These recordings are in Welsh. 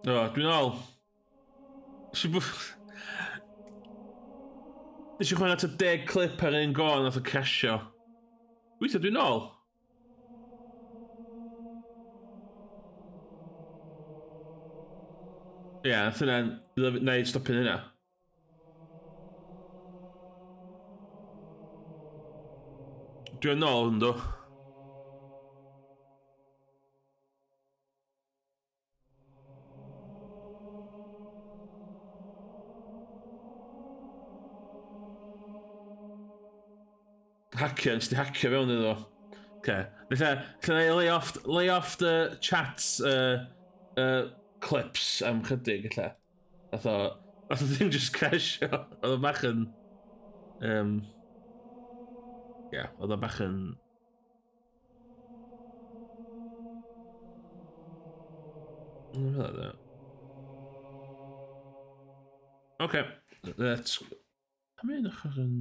O, dwi'n ôl. Nes i chwarae at y deg clip ar un go nath o crasio. Weithio, dwi'n ôl. Ie, yeah, nath hynna'n... Na i stopio hynna. Dwi'n ôl, ynddo. Hacio, nes di hacio fewn iddo. Okay. Felly, lle na i lay off, lay off the chats clips am chydig, lle. Nath o, nath o ddim just crasio. Oedd o bach yn... yeah, oedd o bach yn... Okay, let's... Am un ochr yn...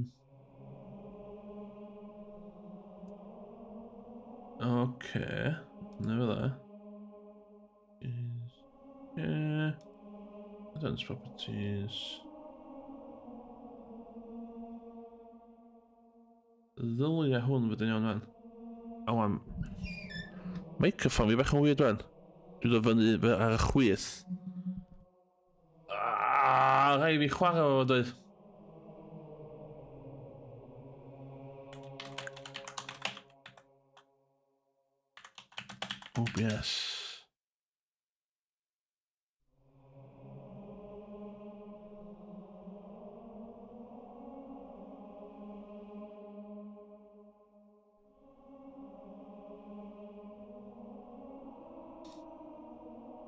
Okay, na fel e. Yeah. Advanced properties. Ddylia hwn fod yn iawn fan. A wan. Microphone fi bach yn weird wan. Dwi'n dod fyny ar y chwith. Ah, rhaid fi chwarae fo doedd. OBS.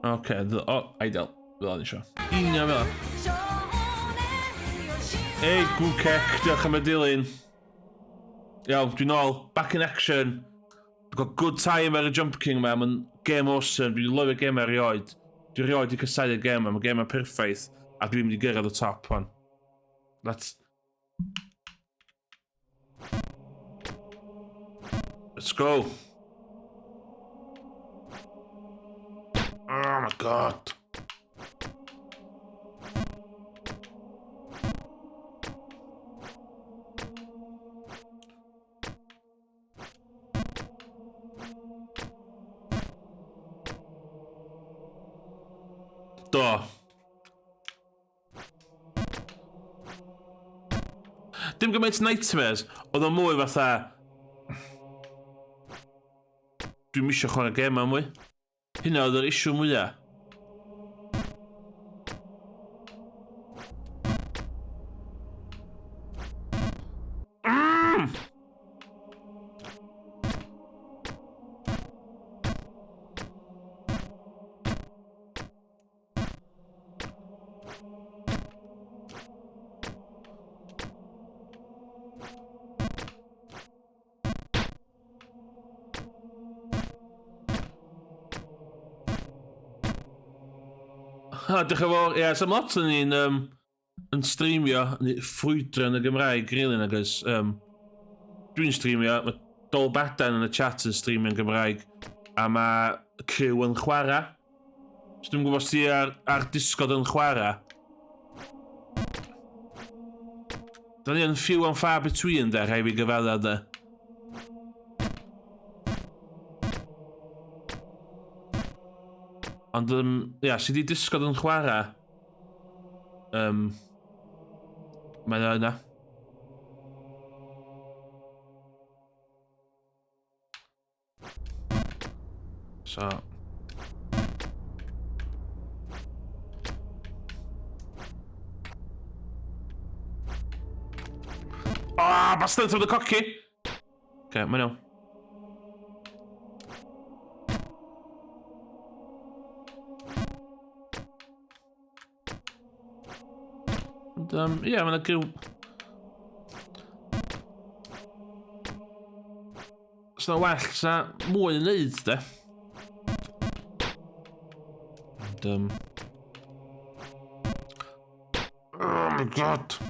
Oce, okay, oh, ideal. Fel o'n eisiau. Union fel. Ei, Gwcec, diolch am y dilyn. Iawn, dwi'n ôl. Back in action. Dwi'n cael good time ar y Jump King ma, mae'n game awesome, dwi'n lyfio game erioed. Dwi'n rioed i casau y game ma, mae'n game perffaith, a dwi'n mynd i gyrraedd y top hon. Let's... Let's go! Oh my god! Do. Dim gymaint nightmares, oedd o mwy fatha... Dwi'm isio chwarae gem mwy. Hynna oedd yr issue mwyaf. Mm! Ha, diolch yn fawr. Ie, yeah, so lot yn ni'n um, yn streamio, neu ffrwydro yn y Gymraeg, really, nag oes. Um, dwi'n streamio, mae Dol Badan yn y chat yn streamio yn Gymraeg, a mae criw yn chwarae. So dwi'n gwybod os ti ar, ar Discord yn chwarae. Da ni yn few and far between, de, rhaid fi gyfadda, de. Ond, um, ia, si di Discord yn chwarae, um, mae yna yna. So... Ah, oh, bastard from the cocky! Okay, mae'n iawn. Ond, ie, yeah, mae'n gyw... Sna well, sna mwy yn neud, de. Ond, Oh my god!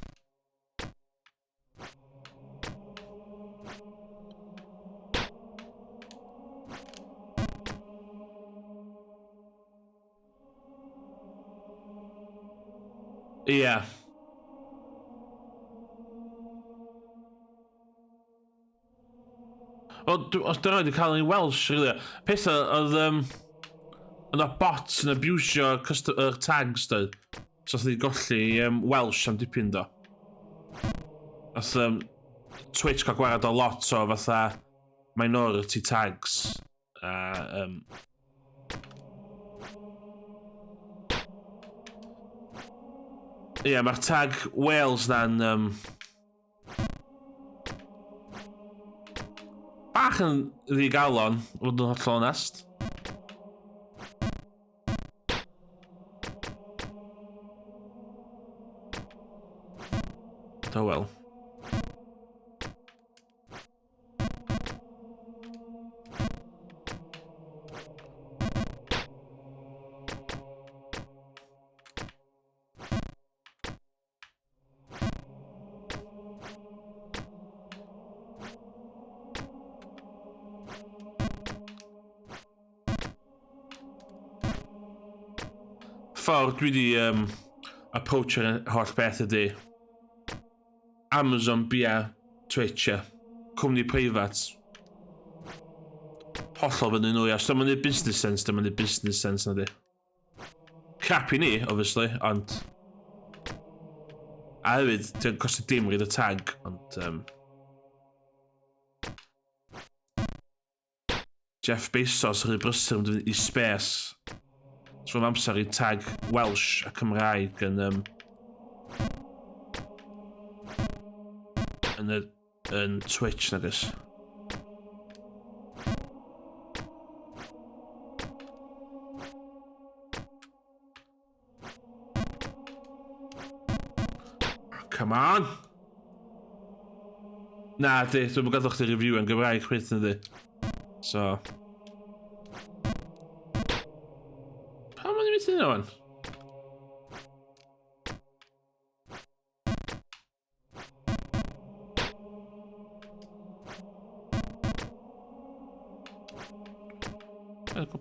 Ia. Yeah. Wel, os dyna wedi cael ei Welsh, really. Pethau oedd... yna bots yn abusio yr tags, doedd. So oedd wedi golli Welsh am dipyn, do. Oedd Twitch cael gwared o lot o fatha minority tags. A, Ie, yeah, mae'r tag Wales na'n... Bach yn ddigalon, fod yn hollol onest. Oh well. Ffordd dwi wedi approachio'r holl beth ydy Amazon bia Twitch, ia. Cwmni preifat. Hollol fyny nhw, ia. Os dyma'n neud business sense, dyma'n neud business sense na di. Crap i ni, obviously, ond... A hefyd, ti'n costio dim rhaid y tag, ond... Jeff Bezos rhy brysur yn mynd i space. So mae'n amser i tag Welsh a Cymraeg yn... yn, y, yn Twitch, nag oes. Come on! Na, di, dwi'n gadael chdi review yn Gymraeg chwith na di. So... Pam o'n i'n mynd hynna wan?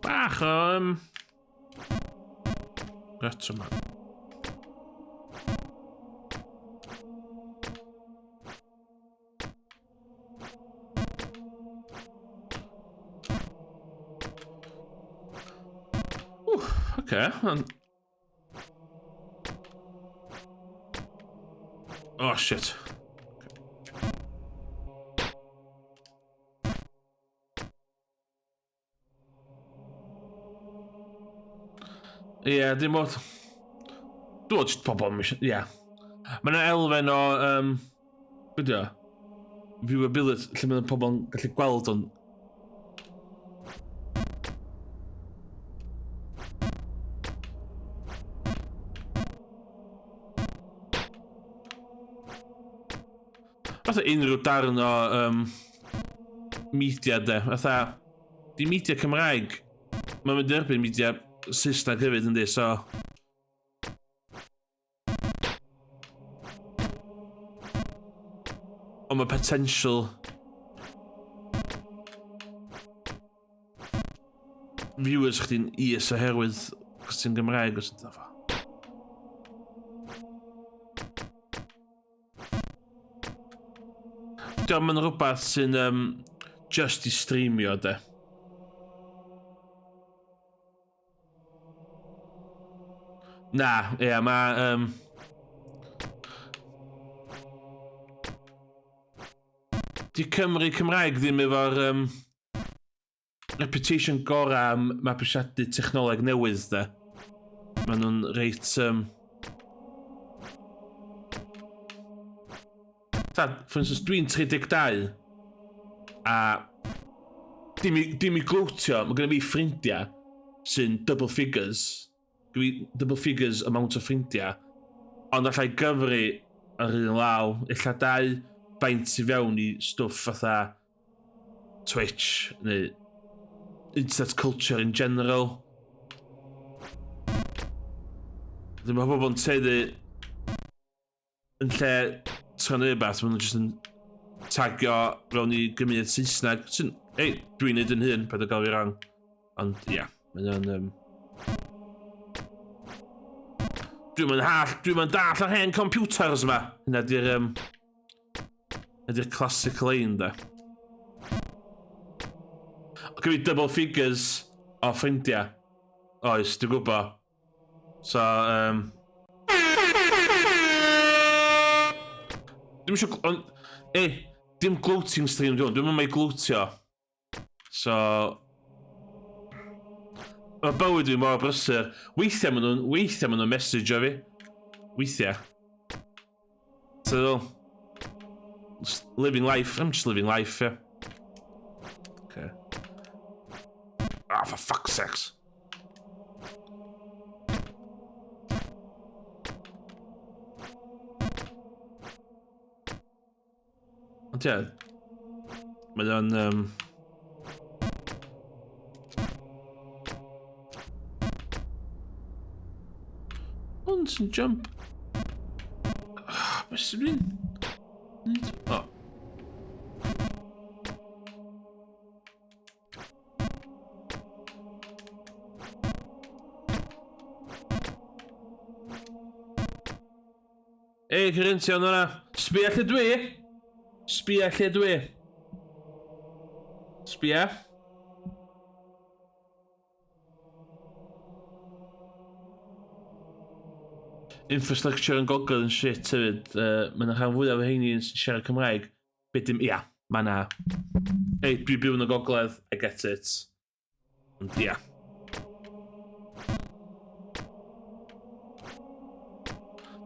Bach o... Retro man. Ww, oce. Okay. Oh, shit. Ie, yeah, dim ond... Dwi'n just pobl... Ie. Yeah. Mae yna elfen o... Be di o? Viewability, lle mae pobl yn gallu gweld o'n Fatha unrhyw darn o media de. Fatha, di media Cymraeg, mae'n mynd i erbyn media Saesneg hefyd yndi, so... Ond mae potential viewers chdi'n is oherwydd chos ti'n Gymraeg os ydyn fo. Diolch yn rhywbeth sy'n just i streamio de. Na, ie, yeah, mae... Di Cymru Cymraeg ddim efo'r reputation gorau am mabwysiadu technoleg newydd, de. Maen nhw'n reit... Ta, for instance, dwi'n 32 a dim i, dim i glwtio, mae gennym fi ffrindiau sy'n double figures, dwi double figures amount o ffrindiau, ond allai gyfri ar un law, illa dau baint i fewn i stwff fatha Twitch neu internet culture in general. Dwi'n meddwl pobl yn tueddu yn lle sgwennu rhywbeth, maen nhw jyst yn tagio fewn i gymuned Saesneg. Sy'n, ei, dwi'n neud yn hun, paid o gael fi wrong. Ond, ia, yeah, mae o'n... Dwi'n mynd hall, dwi'n mynd dall ar hen computers yma. Hynna di'r um, ydy'r classic lane, da. O, gyda fi double figures o ffrindiau. Oes, dwi'n gwybod. So, um... Dwi'n eisiau... On, e, dim gloating stream dwi'n Dwi'n mynd glwtio. So... Mae bywyd fi mor brysur. Weithiau maen nhw'n... Weithiau maen nhw'n message o fi. Weithiau. So... Just living life. I'm just living life, yeah. Okay. Ah, for fuck's sakes. Ond ie, mae o'n... Um... Hwn sy'n jump. Ah, beth sy'n mynd? O. Ei, Corinthian yna. Sbia lle dwi. Sbia lle dwi. Sbia. Infrastructure yn gogledd yn shit hefyd. Uh, mae yna rhan fwyaf o heini yn siarad Cymraeg. Be dim, ia, mae yna. Ei, dwi'n byw yn y gogledd, I get it. Ond ia.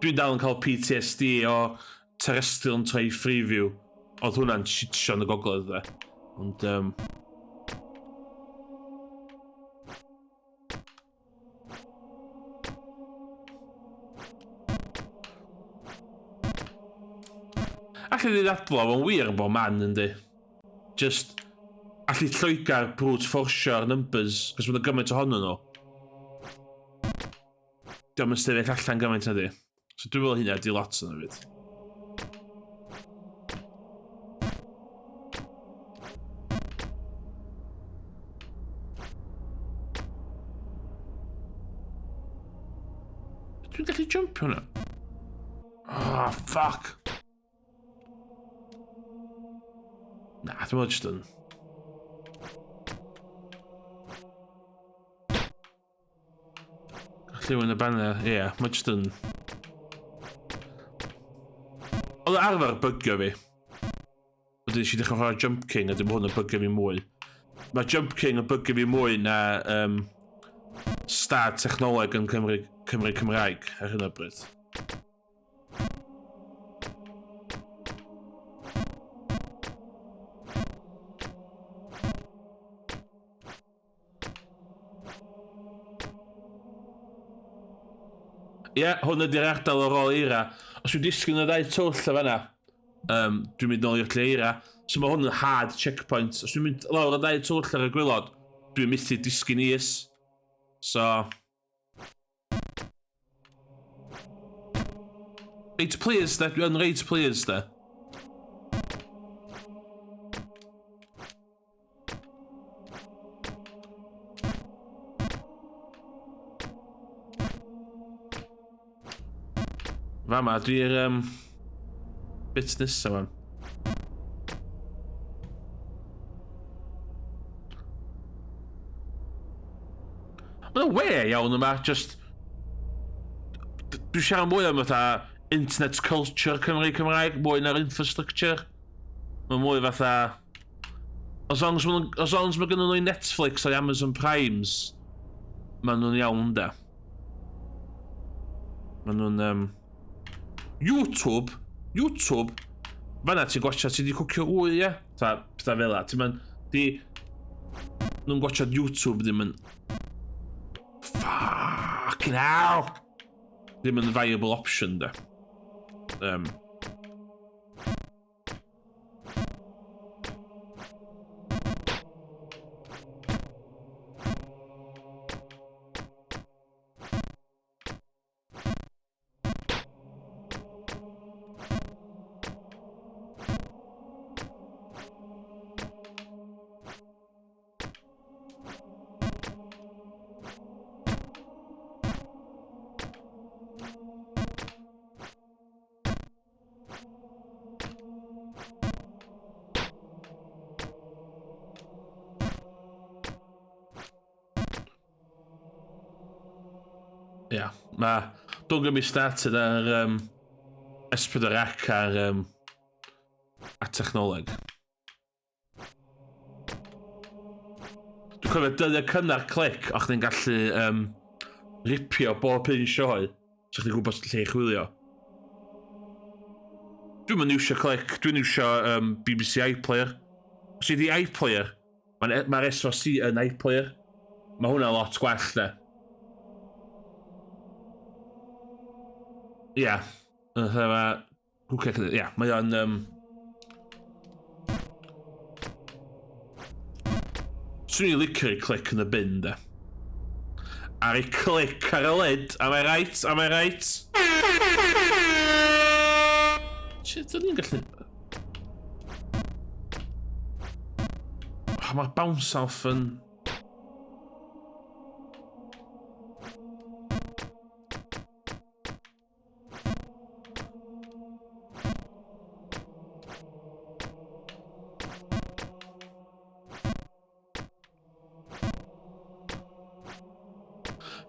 Dwi'n dal yn cael PTSD o terrestrial yn troi Freeview. Oedd hwnna'n shitsio yn y gogledd dde. Ond, um, Alli di ddadlau fo'n wir yn bob man yndi. Just, alli Lloegr brute forcio'r numbers, cos mae'n gymaint ohonyn nhw. Diolch yn sefyll allan gymaint ydi. So dwi'n meddwl hynna di lot yn fyd. Dwi'n gallu jumpio hwnna? Oh, fuck. Na, dwi'n meddwl jyst yn... Lliw yn y banner, ie, yeah, mae jyst yn... Oedd arfer bygio fi. Wedyn nes i ddechrau chwarae Jump King a dim hwn yn bygio fi mwy. Mae Jump King yn bygio fi mwy na um, stad technoleg yn Cymru, Cymru Cymraeg ar hyn o bryd. Ie, yeah, hwn ydy'r ardal o'r ôl eira. Os dwi'n disgyn y ddau twll o fanna, um, dwi'n mynd nôl i'r lle eira. So mae hwn yn hard checkpoint. Os dwi'n mynd lawr y ddau twll ar y gwylod, dwi'n methu disgyn is. So... Reit pleased de, dwi'n reit pleased de. Fama, dwi'n um, bit nesaf fan. Mae'n we iawn yma, just... Dwi'n siarad mwy am fatha internet culture Cymru Cymraeg, mwy na'r infrastructure. Mae'n mwy fatha... As long as, as long as mae gen nhw Netflix a'i Amazon Primes, maen nhw'n iawn da. Maen nhw'n... Um... YouTube? YouTube? Fanna ti'n gwachio, ti di cwcio wy, ie? Ta, pethau fel la. Ti'n mynd... Di... Nhw'n gwachio YouTube ddim yn... Fucking hell! Ddim yn viable option, da. Um, Ia, yeah, mae... Don't get me started ar S4C a'r a technoleg. Dwi'n cofio dyddiau cynnar clic, o'ch chdi'n gallu ripio bob un sioe, so chdi'n gwybod lle i chwilio. Dwi'm yn iwsio clic, dwi'n iwsio BBC iPlayer. Os i di iPlayer, mae'r ma S4C yn iPlayer. Mae hwnna lot gwell, de. Ia. Yeah. Ia, mae o'n... Swn i'n licio i clic yn y bin, de. Ar ei clic ar y lid, am I right? Am I right? Shit, dyn ni'n gallu... Oh, mae'r bounce off yn...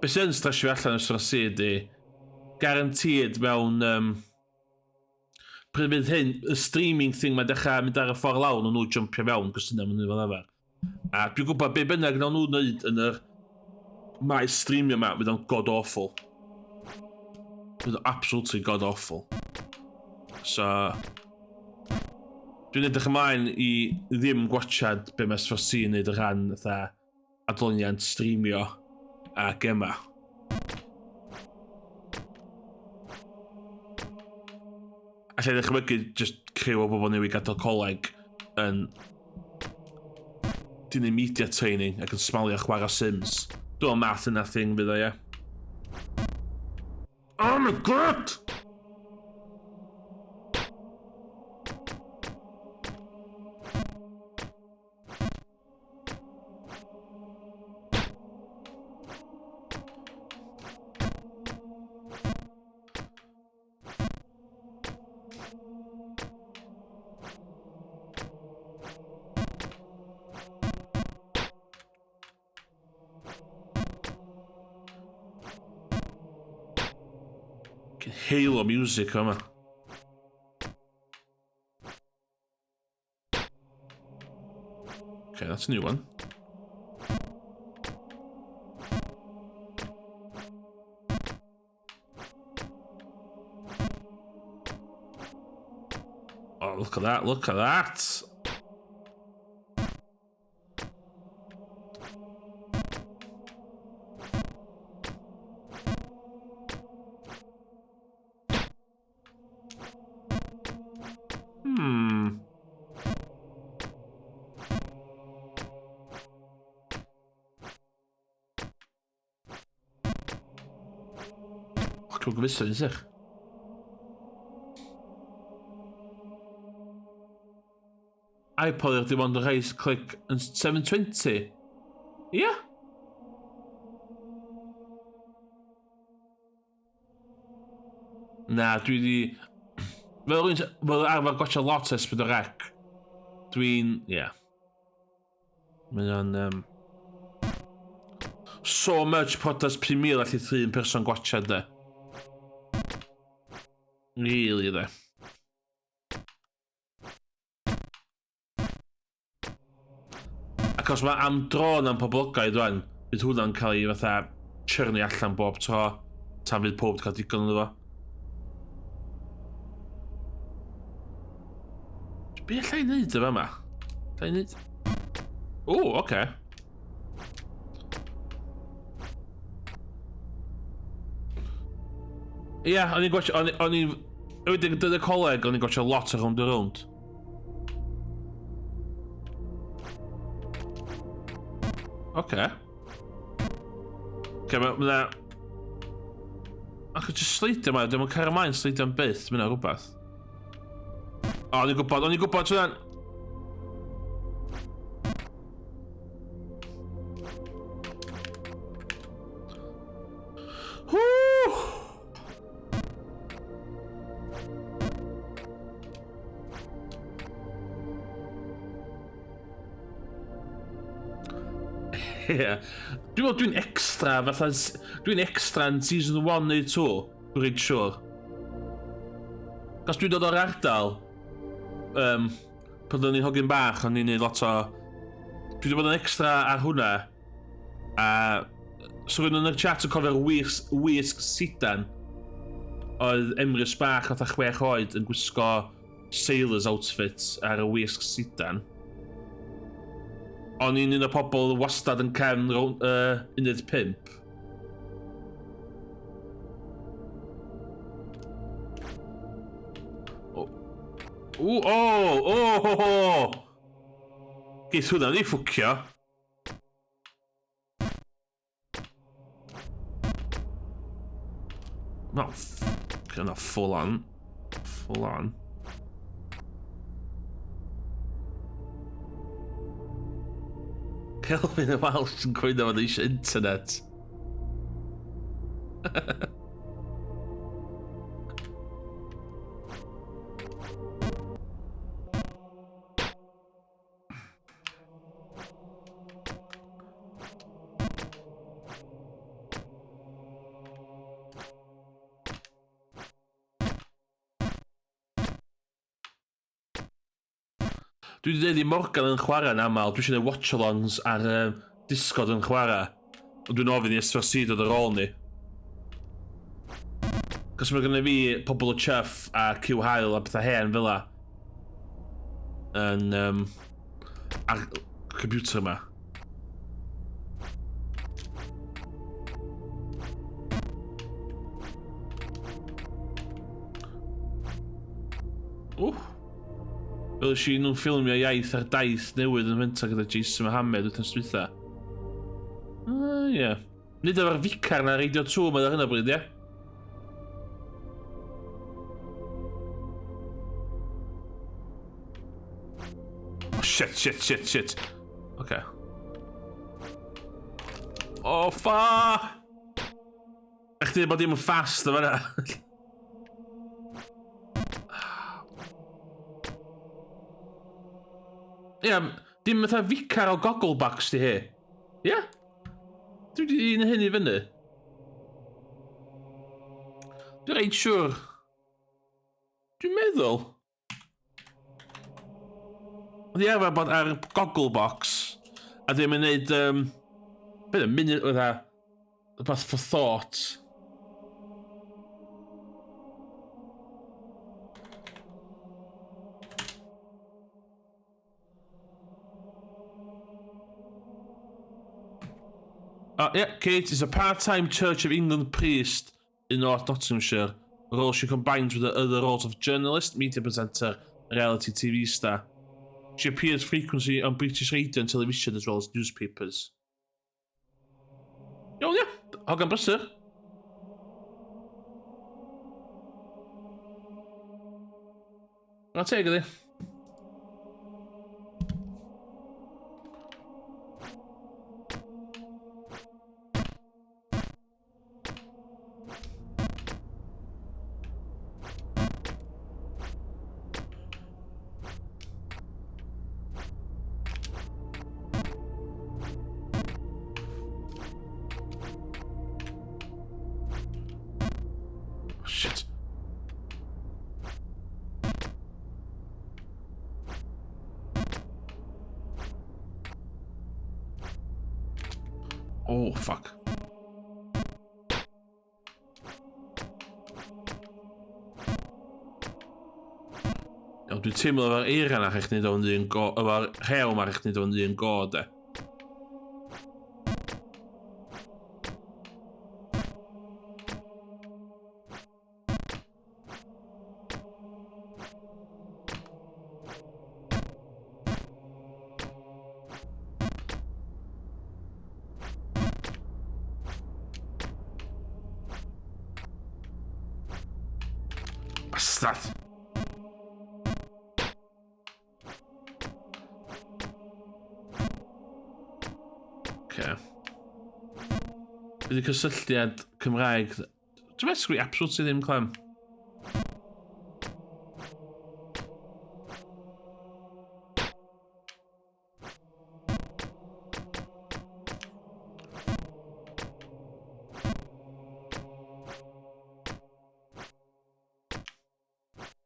Be sy'n stresio fi allan ystod sy ydi, guaranteed mewn... Pryd bydd hyn, y streaming thing mae'n dechrau mynd ar y ffordd lawr, nhw'n nhw jumpio fewn, cos yna maen nhw fel arfer. A dwi'n gwybod be bynnag nawn nhw wneud yn yr maes streamio yma, fydd o'n god awful. Fydd o'n absolutely god awful. So, dwi'n edrych ymlaen i ddim gwachad be mae S4C yn neud y rhan fatha adloniant streamio a gema. Alla i ddychmygu just criw o bobl newydd gadael coleg yn dyn media training ac yn smalio chwarae Sims. Dwi'n math yna thing fydd o, ie. Oh my god! Halo music yma. Okay, that's a new one. Oh, look at that, look at that! Och, dwi'n gwybod yn sych. iPod dim ond yn rhai clic yn 720. Ia? Yeah. Na, dwi di... Fel rwy'n... Fel arfer gwachio lot ers bod y rec. Dwi'n... Ie. Yeah. Mae o'n... So much podcast 5,000 allu un person gwachio, de. Really, de. Ac os mae am dro na'n poblogaidd rwan, bydd hwnna'n cael ei fatha churnu allan bob tro, tan fydd pob wedi cael digon iddo fo. Be alla i wneud efo yma? Alla i wneud? O, oce. Okay. Ia, yeah, o'n i'n gwachio, o'n i'n... Wedyn, dyna coleg, o'n i'n gwachio lot o Rownd a Rownd. Oce. Oce, mae yna... Ac just sleidio ma, dwi'n cael ymlaen sleidio am byth, mae yna rhywbeth. O, o'n i'n gwybod, o'n i'n gwybod, trwy'n... Ie. Dwi'n meddwl dwi'n extra, fatha... Dwi'n extra yn season 1 neu 2, dwi'n reit siŵr. Cos dwi'n dod o'r ardal, um, pan o'n i'n hogyn bach, o'n i'n neud lot o... Dwi wedi bod yn extra ar hwnna, a... So rhywun yn y chat yn cofio'r wisg, wisg sidan, oedd Emrys bach fatha chwech oed yn gwisgo sailor's outfit ar y wisg sidan. O'n i'n un o'r pobl wastad yn cefn rown, uned 5. O, o, o, o, o, o. Geith hwnna ni ffwcio. No, yna full on. Full on. Kelvin y Welsh yn cwyno fod eisiau internet. Dwi wedi dweud i Morgan yn chwarae yn aml, dwi eisiau gwneud watch-alongs ar uh, Discord yn chwarae. Ond dwi'n ofyn i S4C dod ar ôl ni. Cos mae gennym fi pobl o Chuff a Cyw Haul a pethau hen fel la. Yn, um, ar computer yma. Ww. Fel eisiau nhw'n ffilmio iaith ar daith newydd yn fenta gyda Jason Mohamed wythnos dwytha. Ah, ie. Yeah. Nid efo'r ficar na Radio 2 mae ar hyn o bryd, ie? Oh, shit, shit, shit, shit. Okay. Oh, fuck! Ech ti bod dim yn fast o fanna. Ie, yeah, dim fatha ficar o gogglebox di hi. Ie? Yeah? Dwi wedi un hyn i fyny. Dwi'n reit siwr. Dwi'n meddwl. Oedd i arfer bod ar Gogglebox a ddim yn neud, um, beth yn munud, oedd rhywbeth for thought. Yeah, Kate is a part-time Church of England priest in North Nottinghamshire, a role she combines with her other roles of journalist, media presenter, and reality TV star. She appears frequently on British radio and television as well as newspapers. Iawn, ia. Hogan brysur. Na teg iddi. Shit. Oh, fuck. Iawn, dwi'n teimlo efo'r eira na chi'ch wneud o'n un go... efo'r rhew ma chi'ch wneud o'n un go, de. Bastard! Okay. Bydd y cysylltiad Cymraeg Dwi'n meddwl sgwi absolutely ddim clem.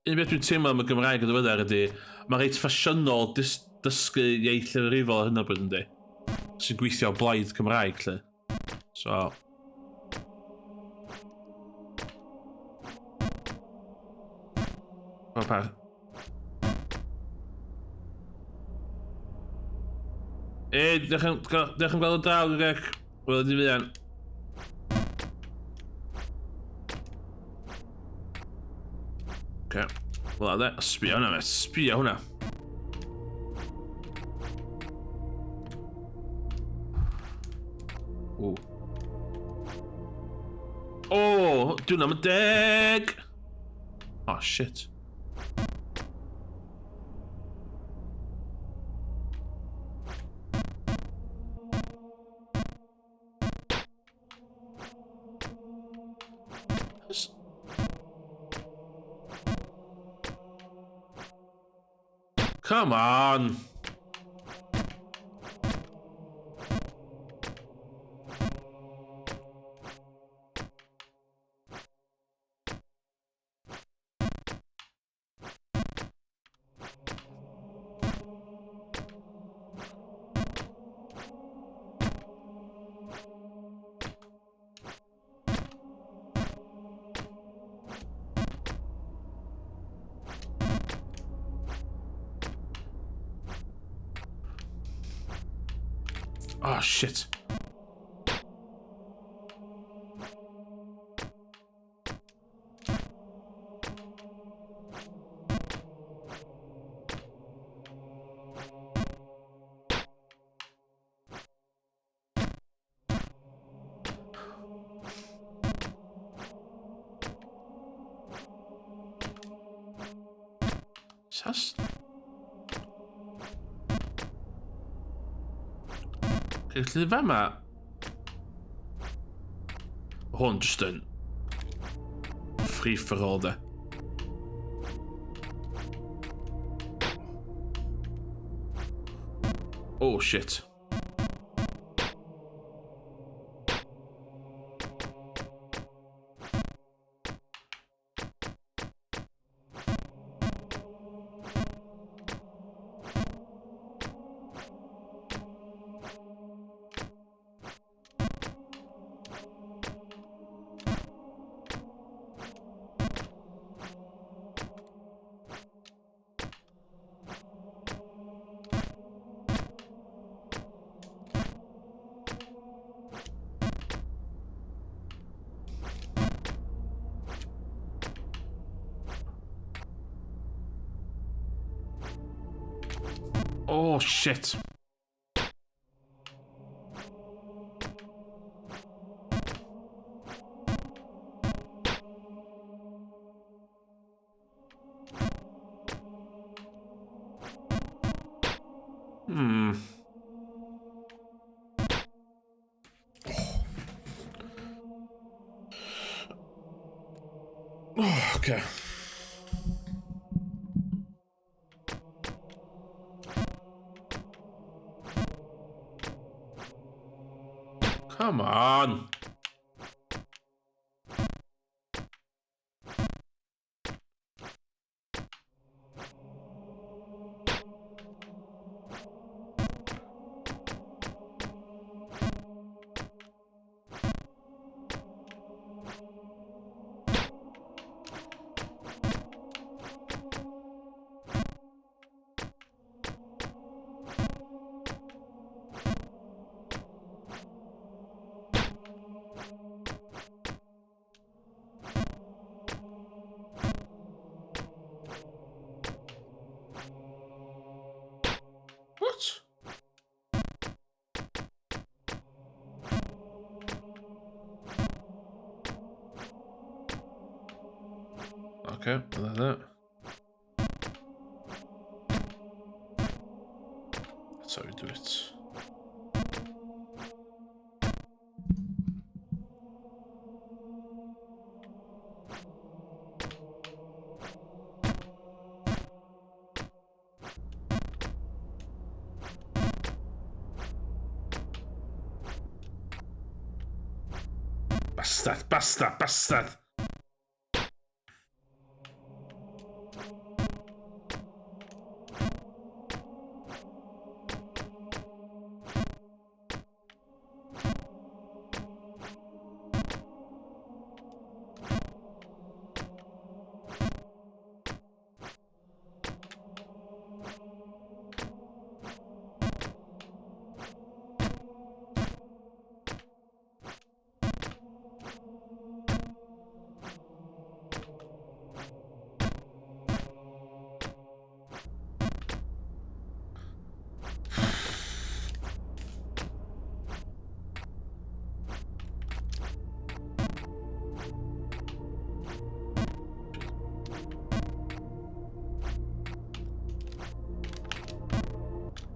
Un beth dwi'n teimlo am y Gymraeg yn ddiweddar ydy, mae reit ffasiynol dysgu iaith lleiafrifol ar hyn o bryd yndi? Sy'n gweithio o blaid Cymraeg, lle. So... O, pa... E, diolch yn, diolch yn gweld y draw, Greg. Wel, di fuan. Oce. Wel, de, sbio hwnna, me. Sbio hwnna. O. O, dwi'n am y deg! Oh, shit. Come on! Oh, shit. Sas... Felly fama... Hwn jyst yn free for all de. Oh shit. Oh shit. Oh, okay. Come on. What? Okay, well, that. That's how we do it. Bastard, bastard, bastard!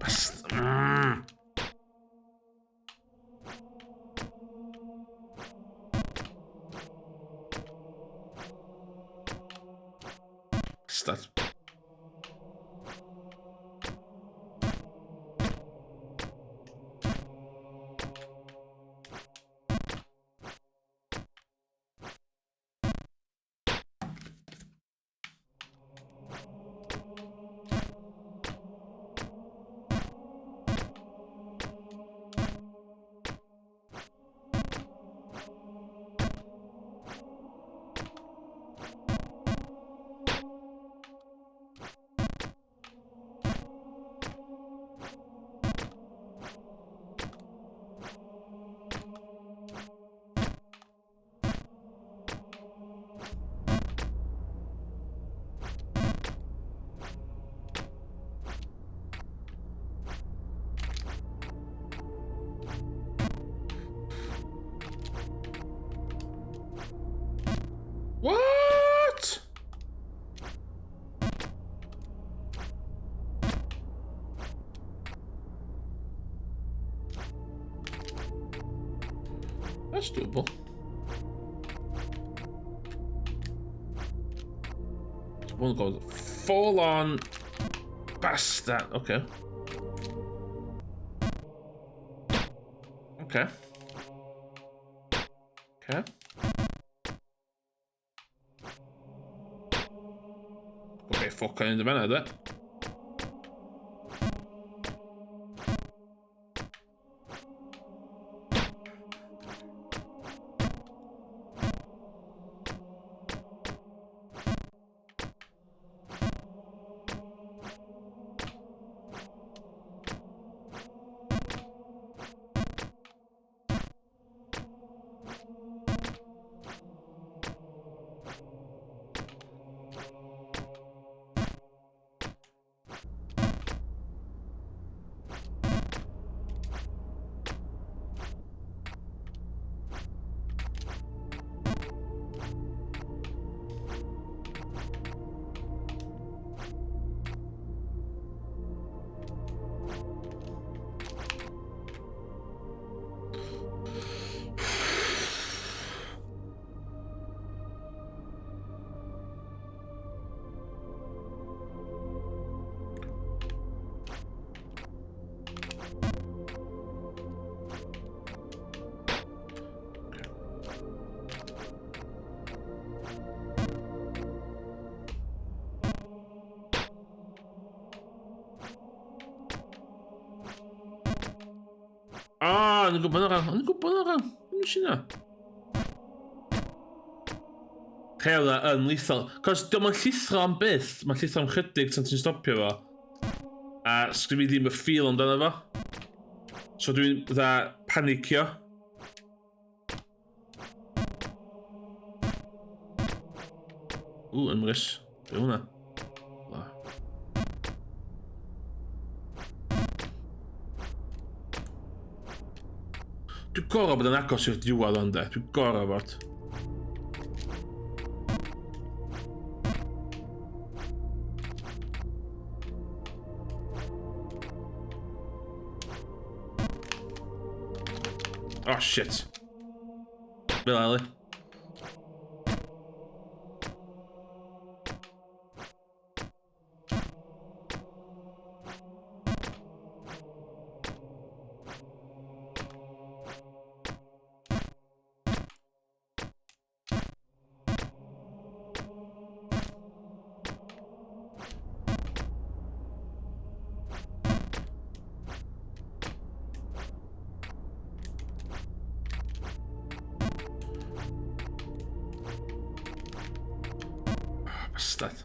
Bast... Bastard. What? That's doable. One goes full on bastard. Okay. Okay. Okay. Okay, fuck, yn y fanna, de. Ah, o'n i'n gwybod na. O'n i'n gwybod na. Nes i na. Rheola yn lethal. Cos diolch yn llithro am byth, mae'n llithro am chydig tan ti'n stopio fo. A sgyn fi ddim y feel amdano fo. So dwi'n dda panicio. Ww, Emrys. Be hwnna? La. Dwi'n gorau bod yn agos i'r diwedd ond de. Dwi'n gorau bod. Oh shit. Fel Ali. Ah, bastard.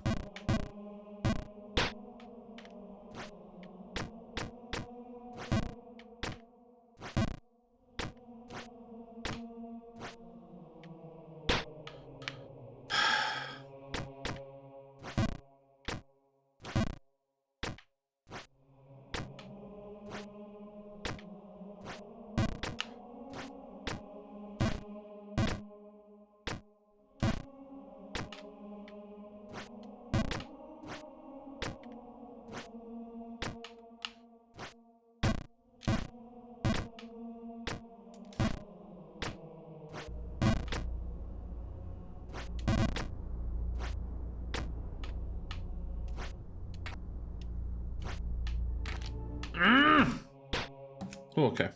O, oce.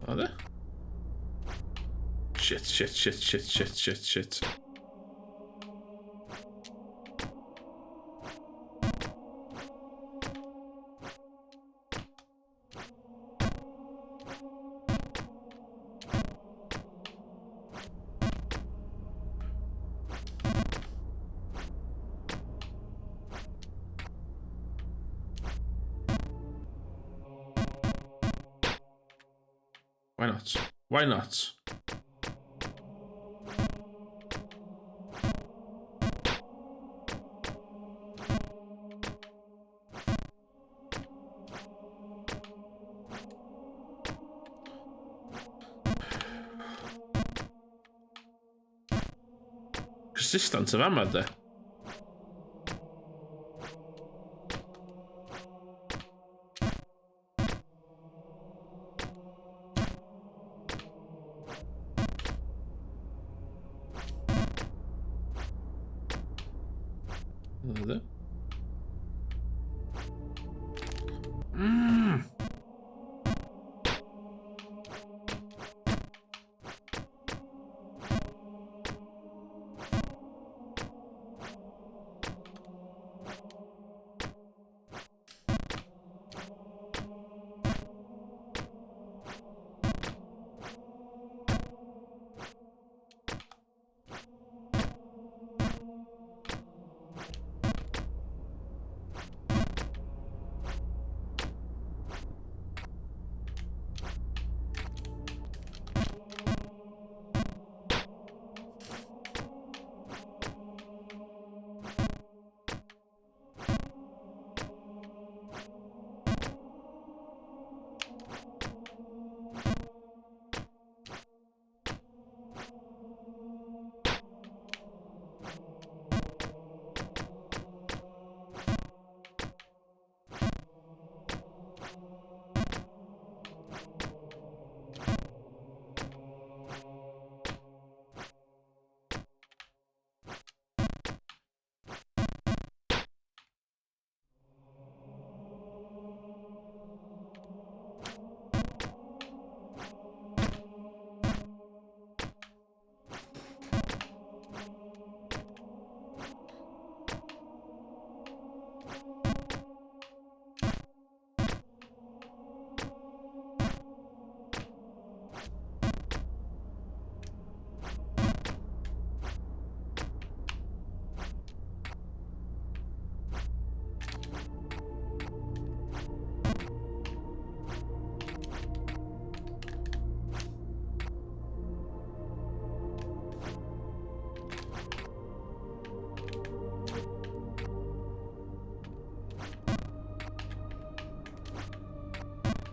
O, de? Shit, shit, shit, shit, shit, shit, shit. Why not? Why not? Consistent yn fama, de. Ydy.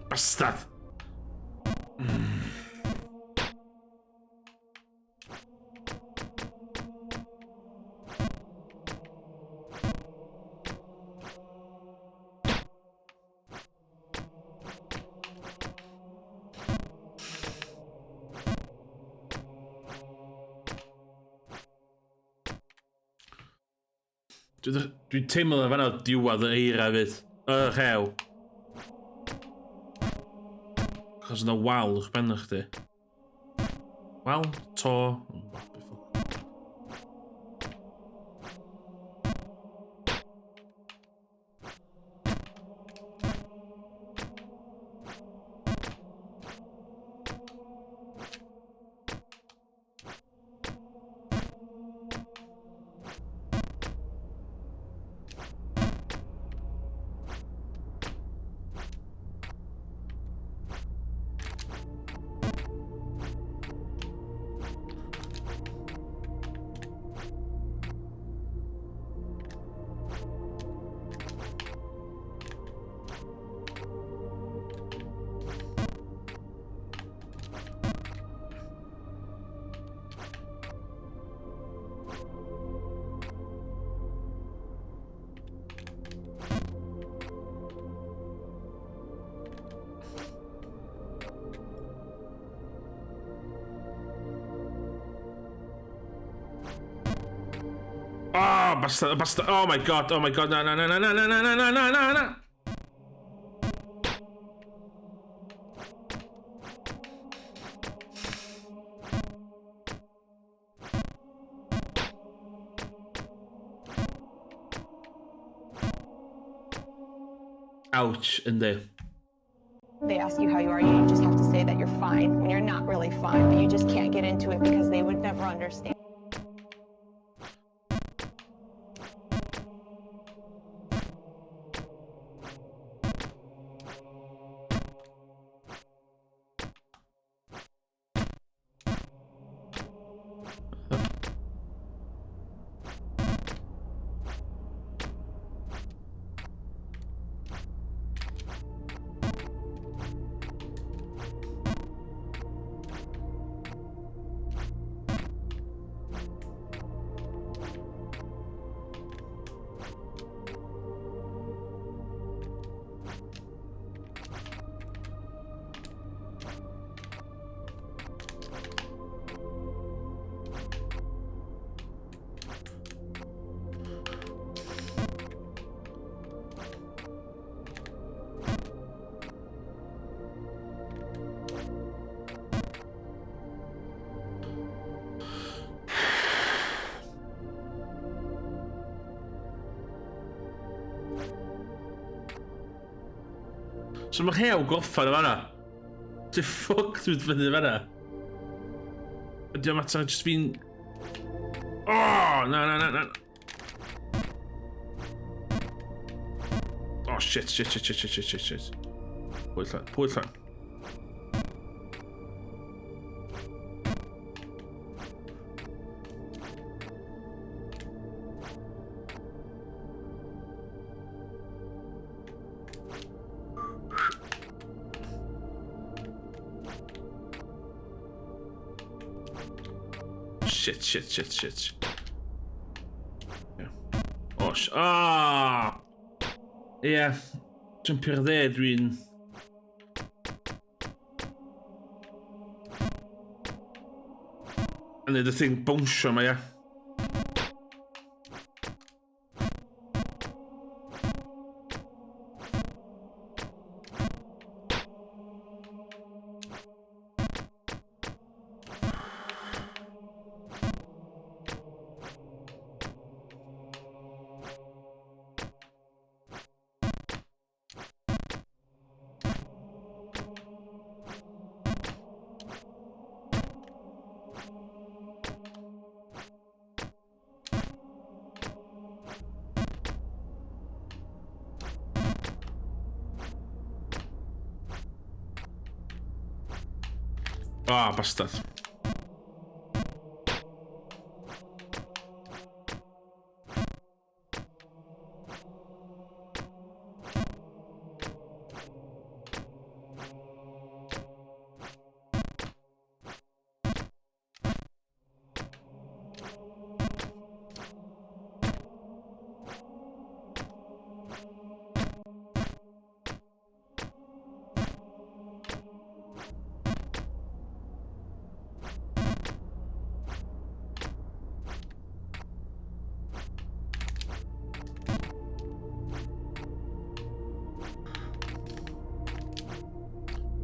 Bastard! Dwi'n dwi teimlo na fanna diwedd yr eira fyd. Y rhew. Cos yna wal uwch ben chdi. Wal, to, Oh, bastard, bastard. Oh my God, oh my God, na, na, na, na, na, na, na, na, na, na, na. Ouch, yndi. They ask you how you are, you just have to say that you're fine when you're not really fine, but you just can't get into it because they would never understand. So mae rhew gorffan yn fanna. Ti ffuck dwi'n fyny fanna. Ydy o'n mater jyst fi'n... Oh, na, na, na, na. Oh, shit, shit, shit, shit, shit, shit, shit. Pwy llan, pwy llan. Shit, shit, shit, shit. Yeah. Oh, ah! Ie, yeah. Jumpio'r dde dwi'n... A neud y thing bownsio ma, ia. Ah, bastard.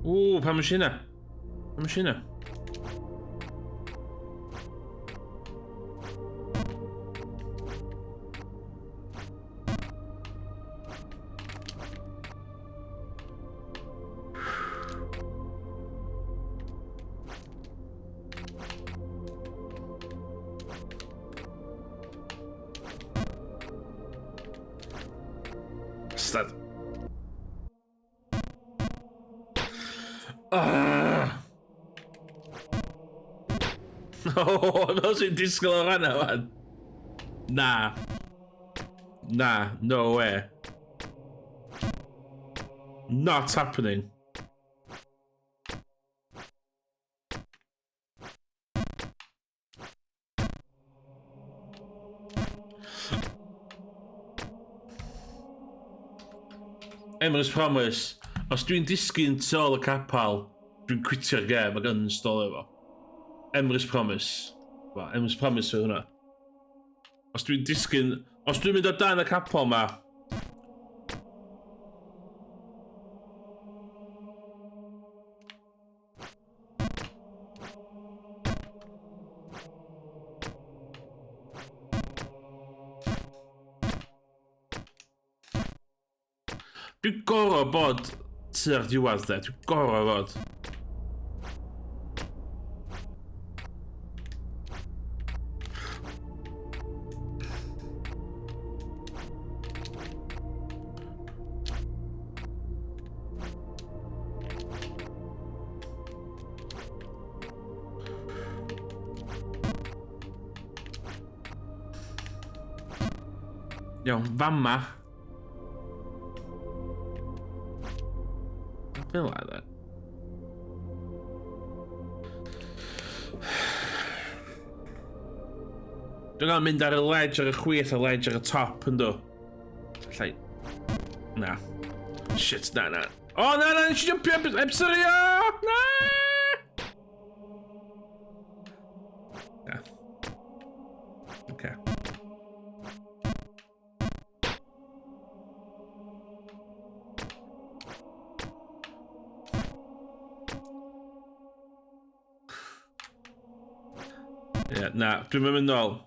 Ww, pam ys hynna? Pam ys hynna? Bastard. Ah. Oh, fel sy'n disgwyl o fanna, man. Na. Na, no way. Not happening. Emrys Promise, os dwi'n disgyn tu ôl y capal, dwi'n quitio'r gêm ac uninstallio fo. Emrys Promise. Ba, Emrys Promise yw hwnna. Os dwi'n disgyn... Os dwi'n mynd o dan y capel ma... Dwi'n gorfod bod tua'r diwedd de, dwi'n gorfod fod. Iawn, fama. Fel la, dde. Dwi'n gael mynd ar y ledge ar y chwith a ledge ar y top, ynddo. Allai... Na. Shit, na, na. O, oh, na, na, nes i jumpio, I'm sorry, o! Na! Na. Okay. Ie, yeah, na, dwi'n mynd nôl.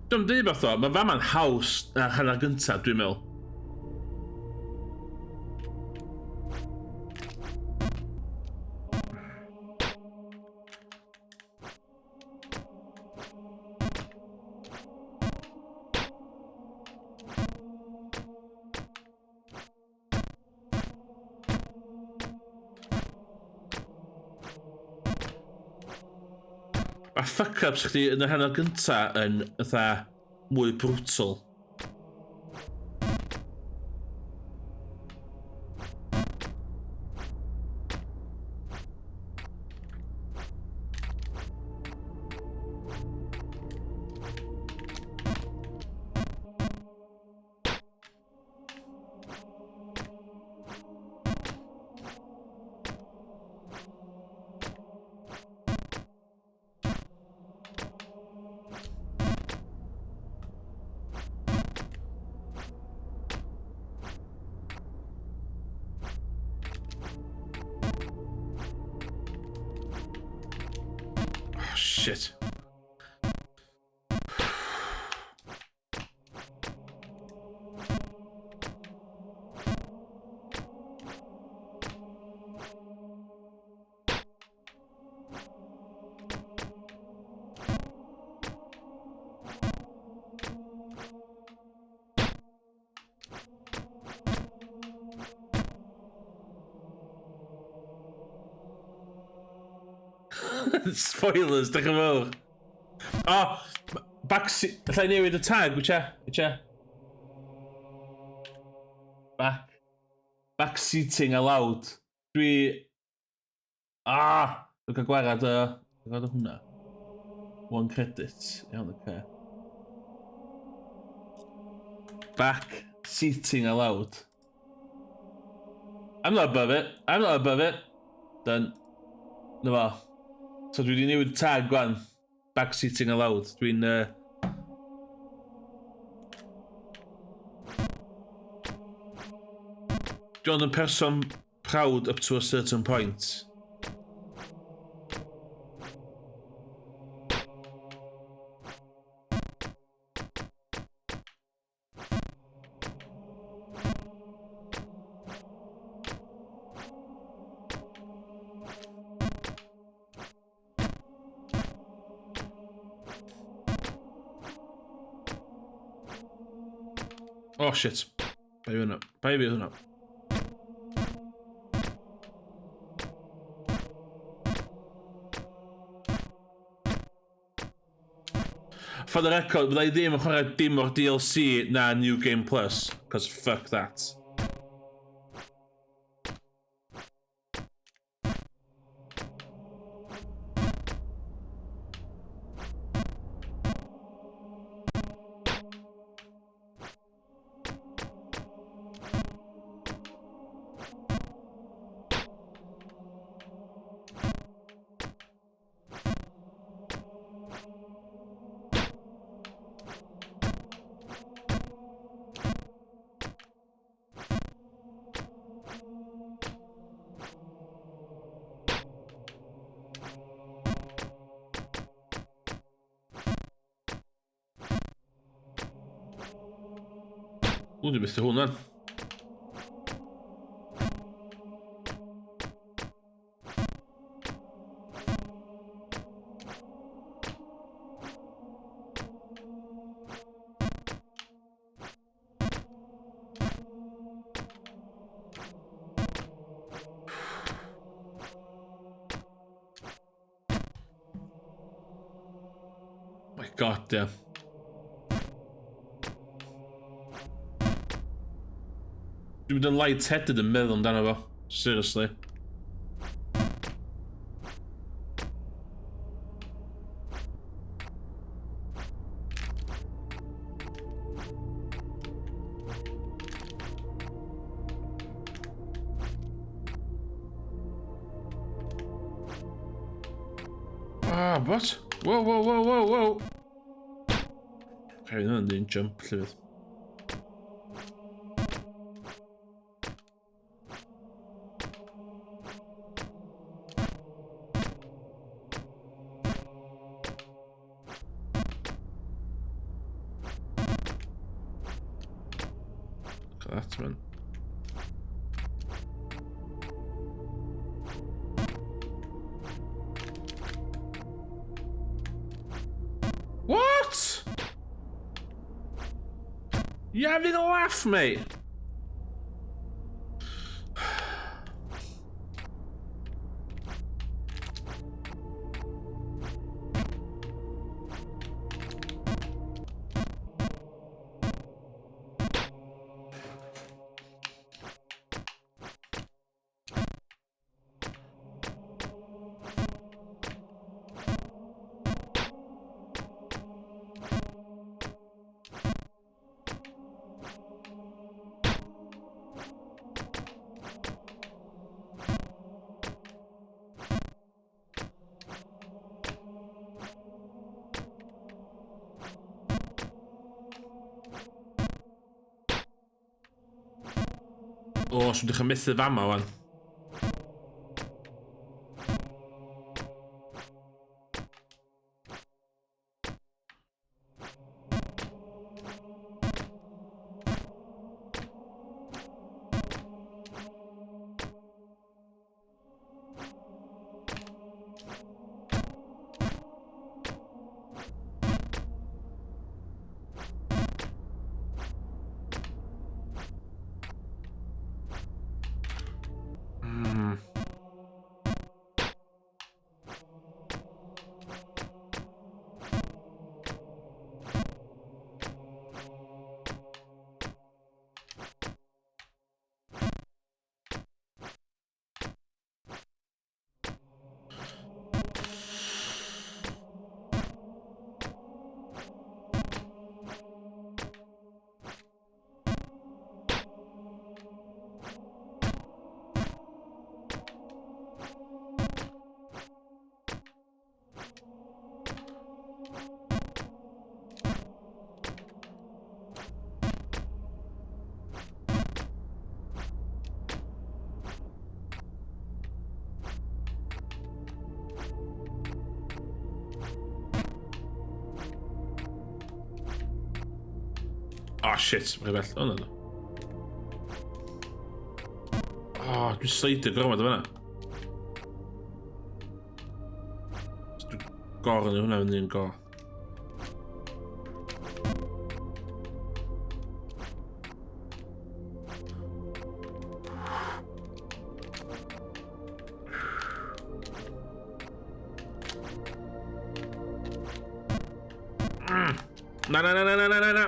Dwi'n dweud beth o, mae fama'n haws na'r hanner gyntaf, dwi'n meddwl. Mae fuck-ups chdi yn y hanner gynta yn fatha mwy brutal. Oh, shit. Spoilers, diolch yn fawr. O! Oh, backseat... Alla i newid y tag, wyt ti? Wyt ti? Back... Backseating allowed. Dwi... Ah! Dwi'n cael gwarad o... Dwi'n gwarad o hwnna. One credit. Iawn, oce. Okay. Back seating allowed. I'm not above it. I'm not above it. Done. Na fo. So dwi wedi newid tag gwan. Back seating allowed. Dwi'n... Dwi ond yn person proud up to a certain point. Oh shit. Bai fi hwnna. Bai fi hwnna. For the record, bydda i ddim yn chwarae dim o'r DLC na New Game Plus, cos fuck that. Ww, dwi'n methu hwnna. My god, yeah. Dwi'n mynd yn light-headed yn meddwl amdano fo. Seriously. Ah, what? Whoa, whoa, whoa, whoa, whoa! Okay, hwnna'n un jump llefydd. Look at that, man. What? You having a laugh, mate? O, so dechrau methu fama wan. Oh shit, mae'n bell. O, na, na. Oh, dwi'n sleidio gormod o fanna. Dwi'n gor yn hwnna fyny yn go. Na, na, na, na, na, na, na.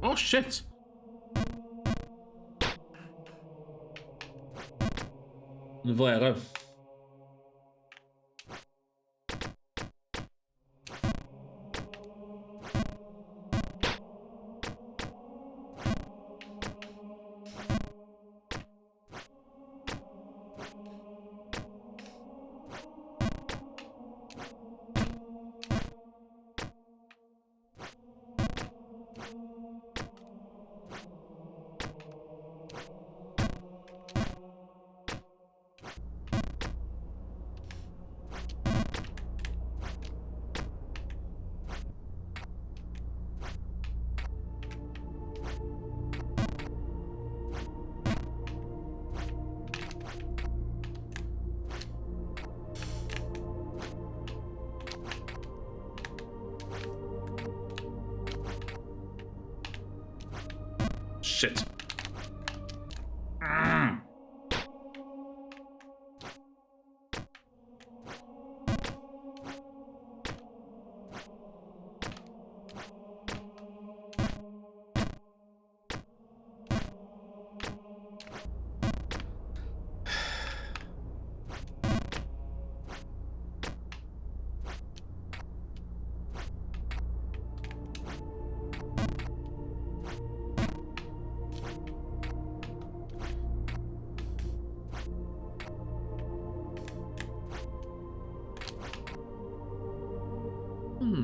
Oh shit! Yn flair, o. Shit.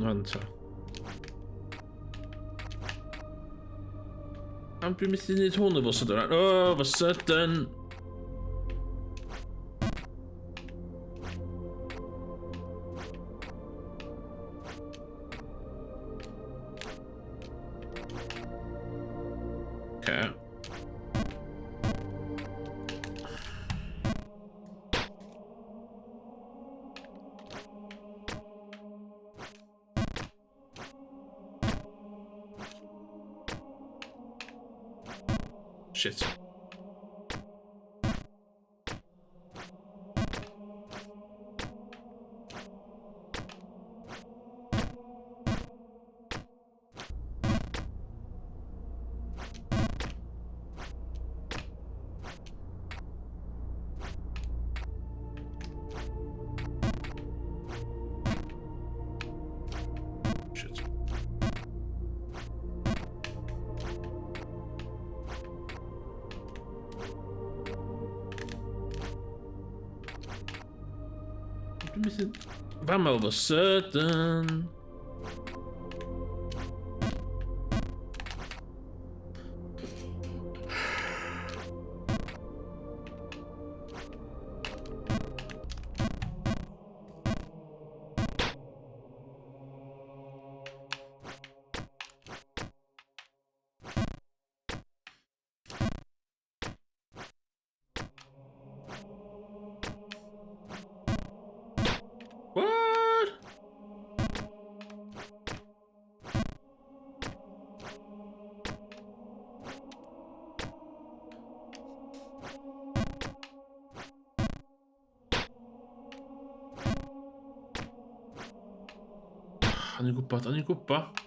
Rwan ta. Am dwi'n methu gwneud hwn efo sydyn? Oh, fy sydyn! Okay. Shit. Shit. Dwi'n methu... Fama all of a sudden... What? O'n i'n gwybod, o'n i'n gwybod.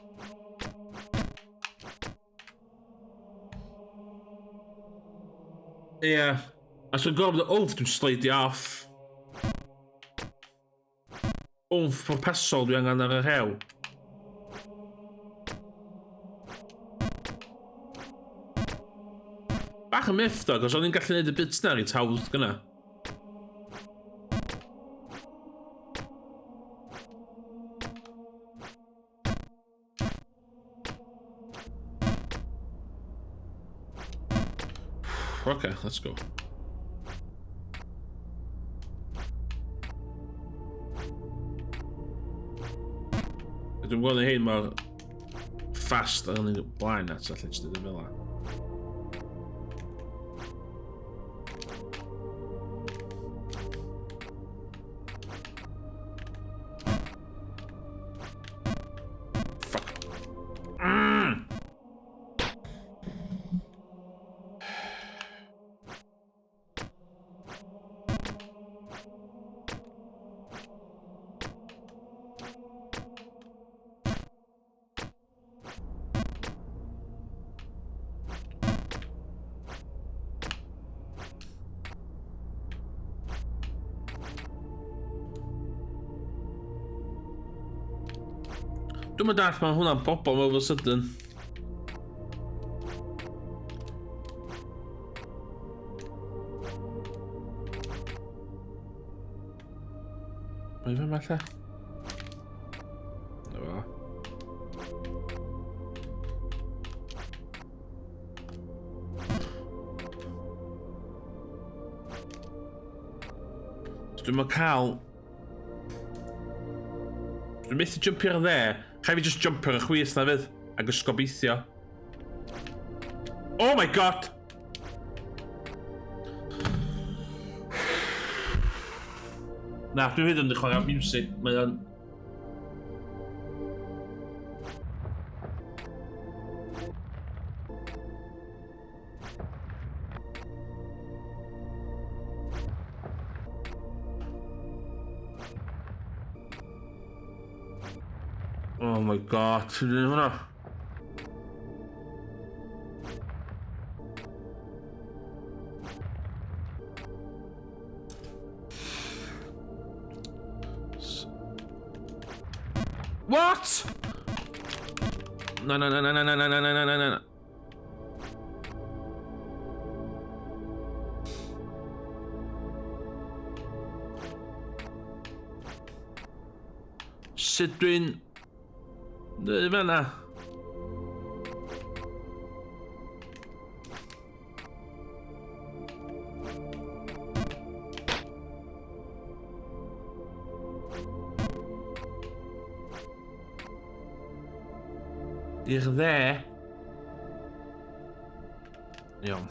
Ie. Yeah. A so gorfod o wff, dwi'n sleidio off. Wff pwrpasol dwi angen ar y rhew. Bach yn myth do, cos o'n i'n gallu neud y bits na reit hawdd gyna. Okay, let's go. Dwi'n gweld hyn mor fast ar yn blaen at allan jyst ddim fel Fuck. Dwi'n mynd all mae hwnna'n bobl mor fel sydyn. Mae fe yma lle? Na fo. So dwi'n cael... Dwi'n methu jumpio ar dde. Rhaid fi just jumpio ar y chwith na fydd. Ac os gobeithio. Oh my god! Na, dwi'n hyd yn chwarae music. Mae o'n... Oh my God, ti'n dweud hwnna? What? Na, na, na, na, na, na, na, na, na, na, na. Sut dwi'n... Neu fan'na? I'r dde. Iawn.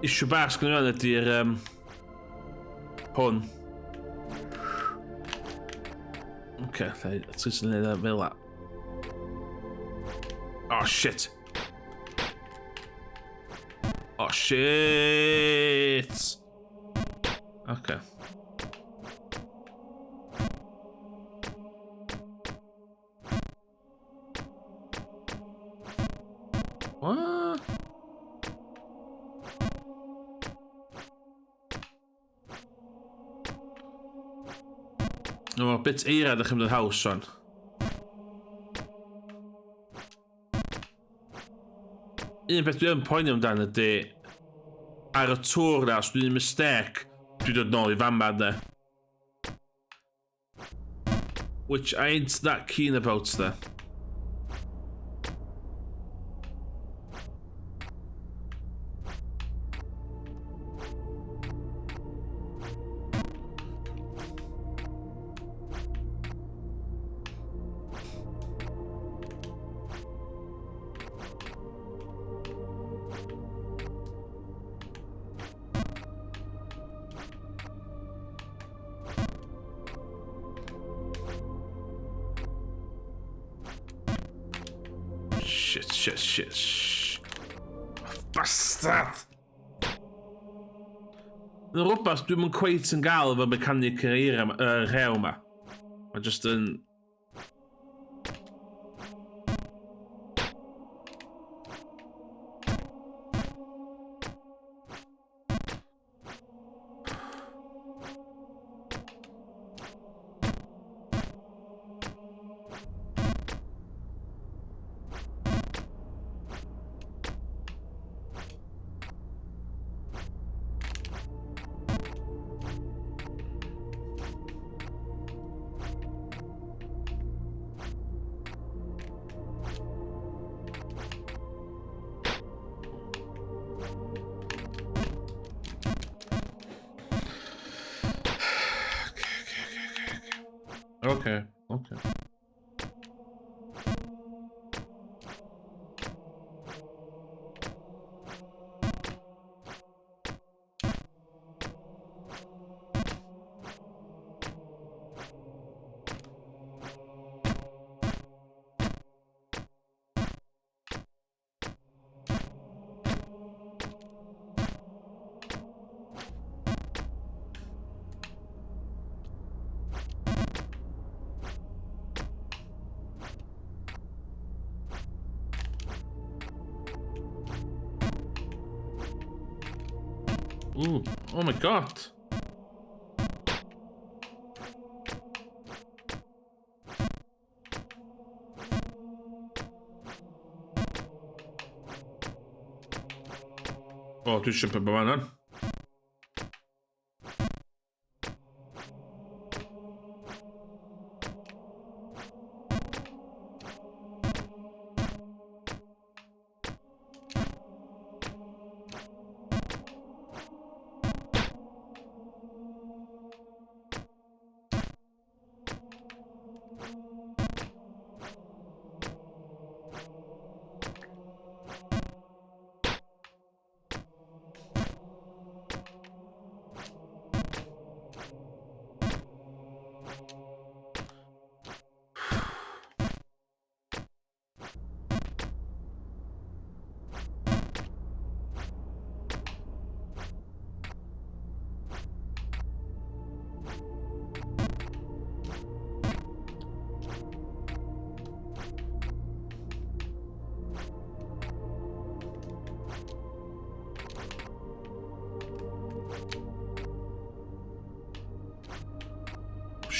Issue bach sgynnu fan ydy'r hwn. Oce, okay, lle, ti'n sy'n neud fel la. Oh, shit. Oh, shit. Okay. What? No, bit eira ddech chi'n mynd haws o'n. Un peth dwi yn poeni amdano ydy ar y tŵr na, os dwi'n mistake, dwi'n dod nôl i fama de. Which I ain't that keen about de. Shit, shit, shit, shit. Bastard! Yn rhywbeth dwi'n mynd cweit yn gael efo mechanic yr eira, y rhew yma. Mae just yn... Okay. Ooh, oh my God. O, dwi eisiau peth fan.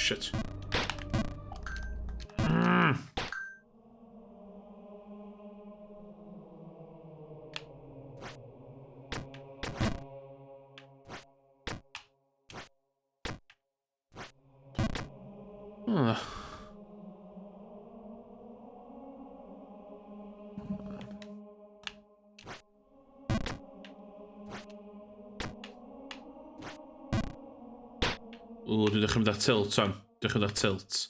Shit. Oh. O, dwi'n dechrau mynd ar tilt, wan. Dechrau mynd ar tilt.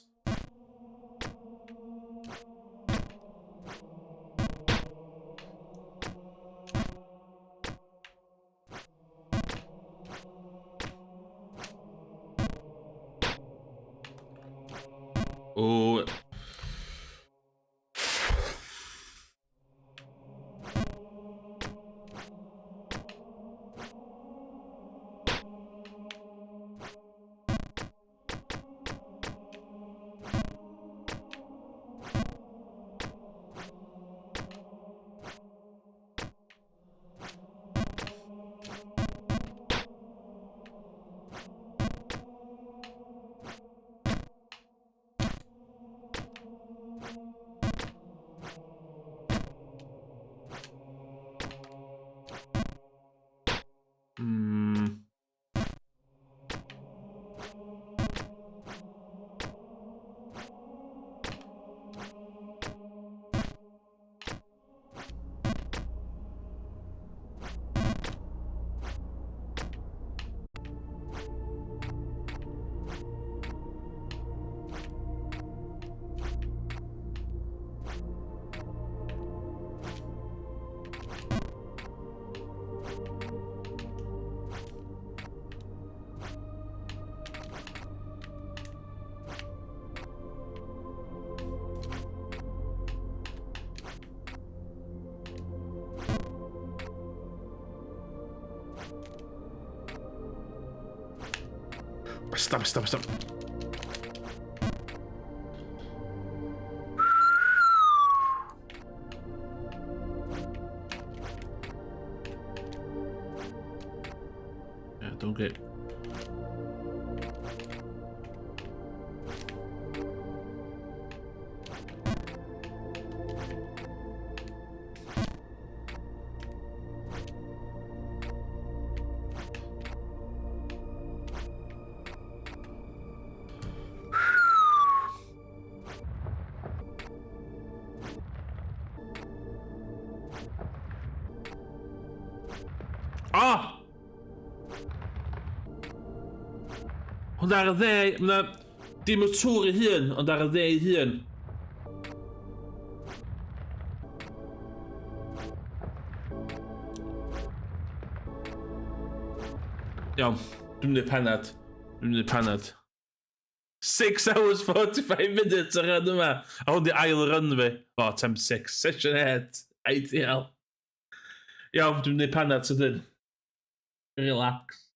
O. Stop, stop, stop. Yeah, don't get. Ah! Ond ar y dde, na, dim y tŵr ei hun, ond ar y dde ei hun. Iawn, dwi'n mynd i'r panad. Dwi'n mynd i'r panad. 6 hours 45 minutes ar rhan yma. A hwn di ail run fi. O, oh, 10 6, session head. Ideal. Iawn, dwi'n mynd i'r panad sydyn. Relax.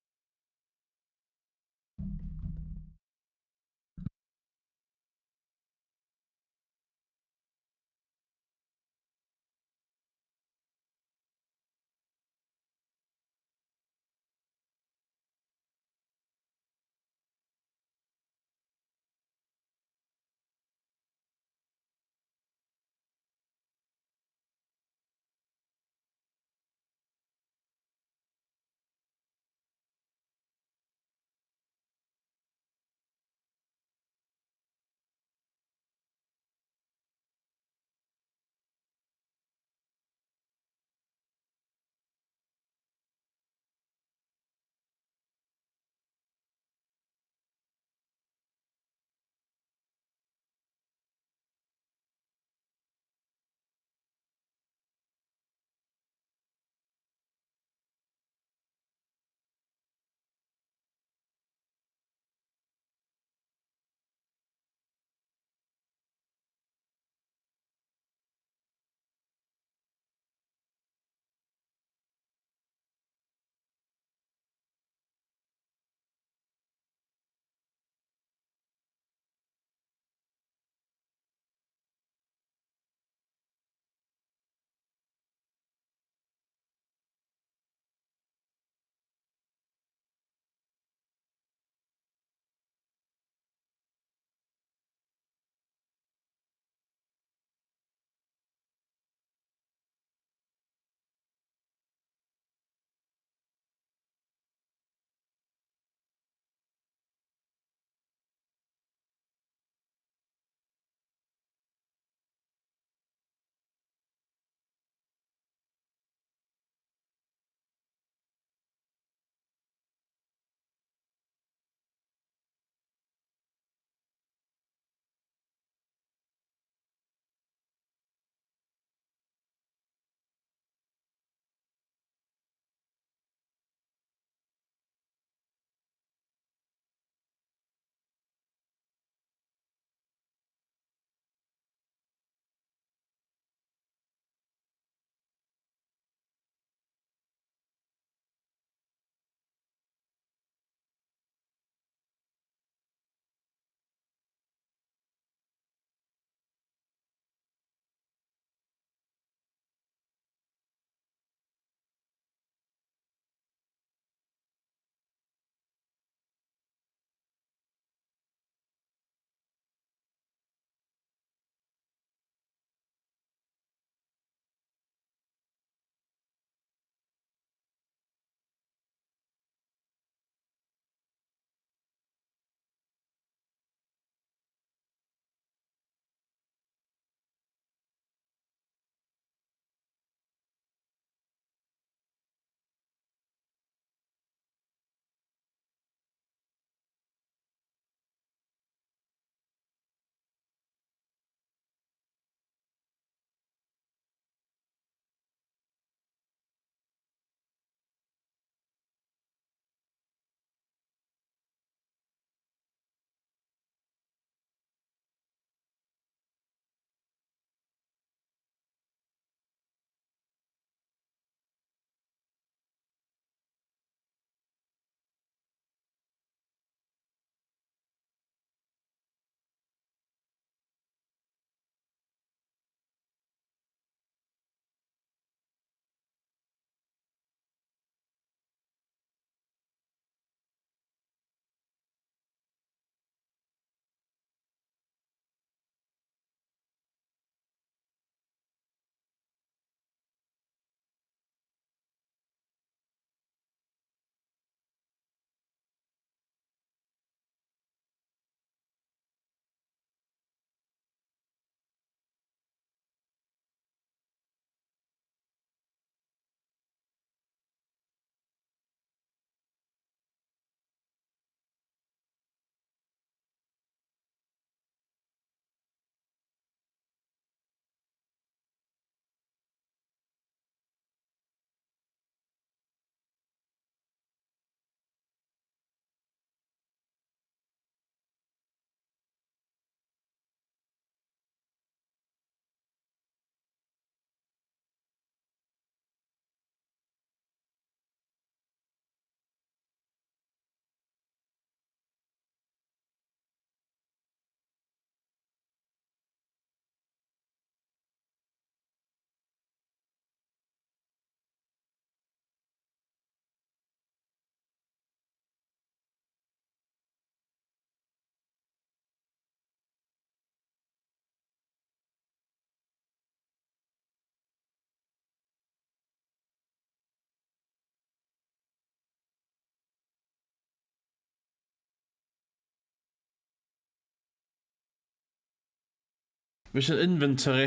Fi sy'n inventory.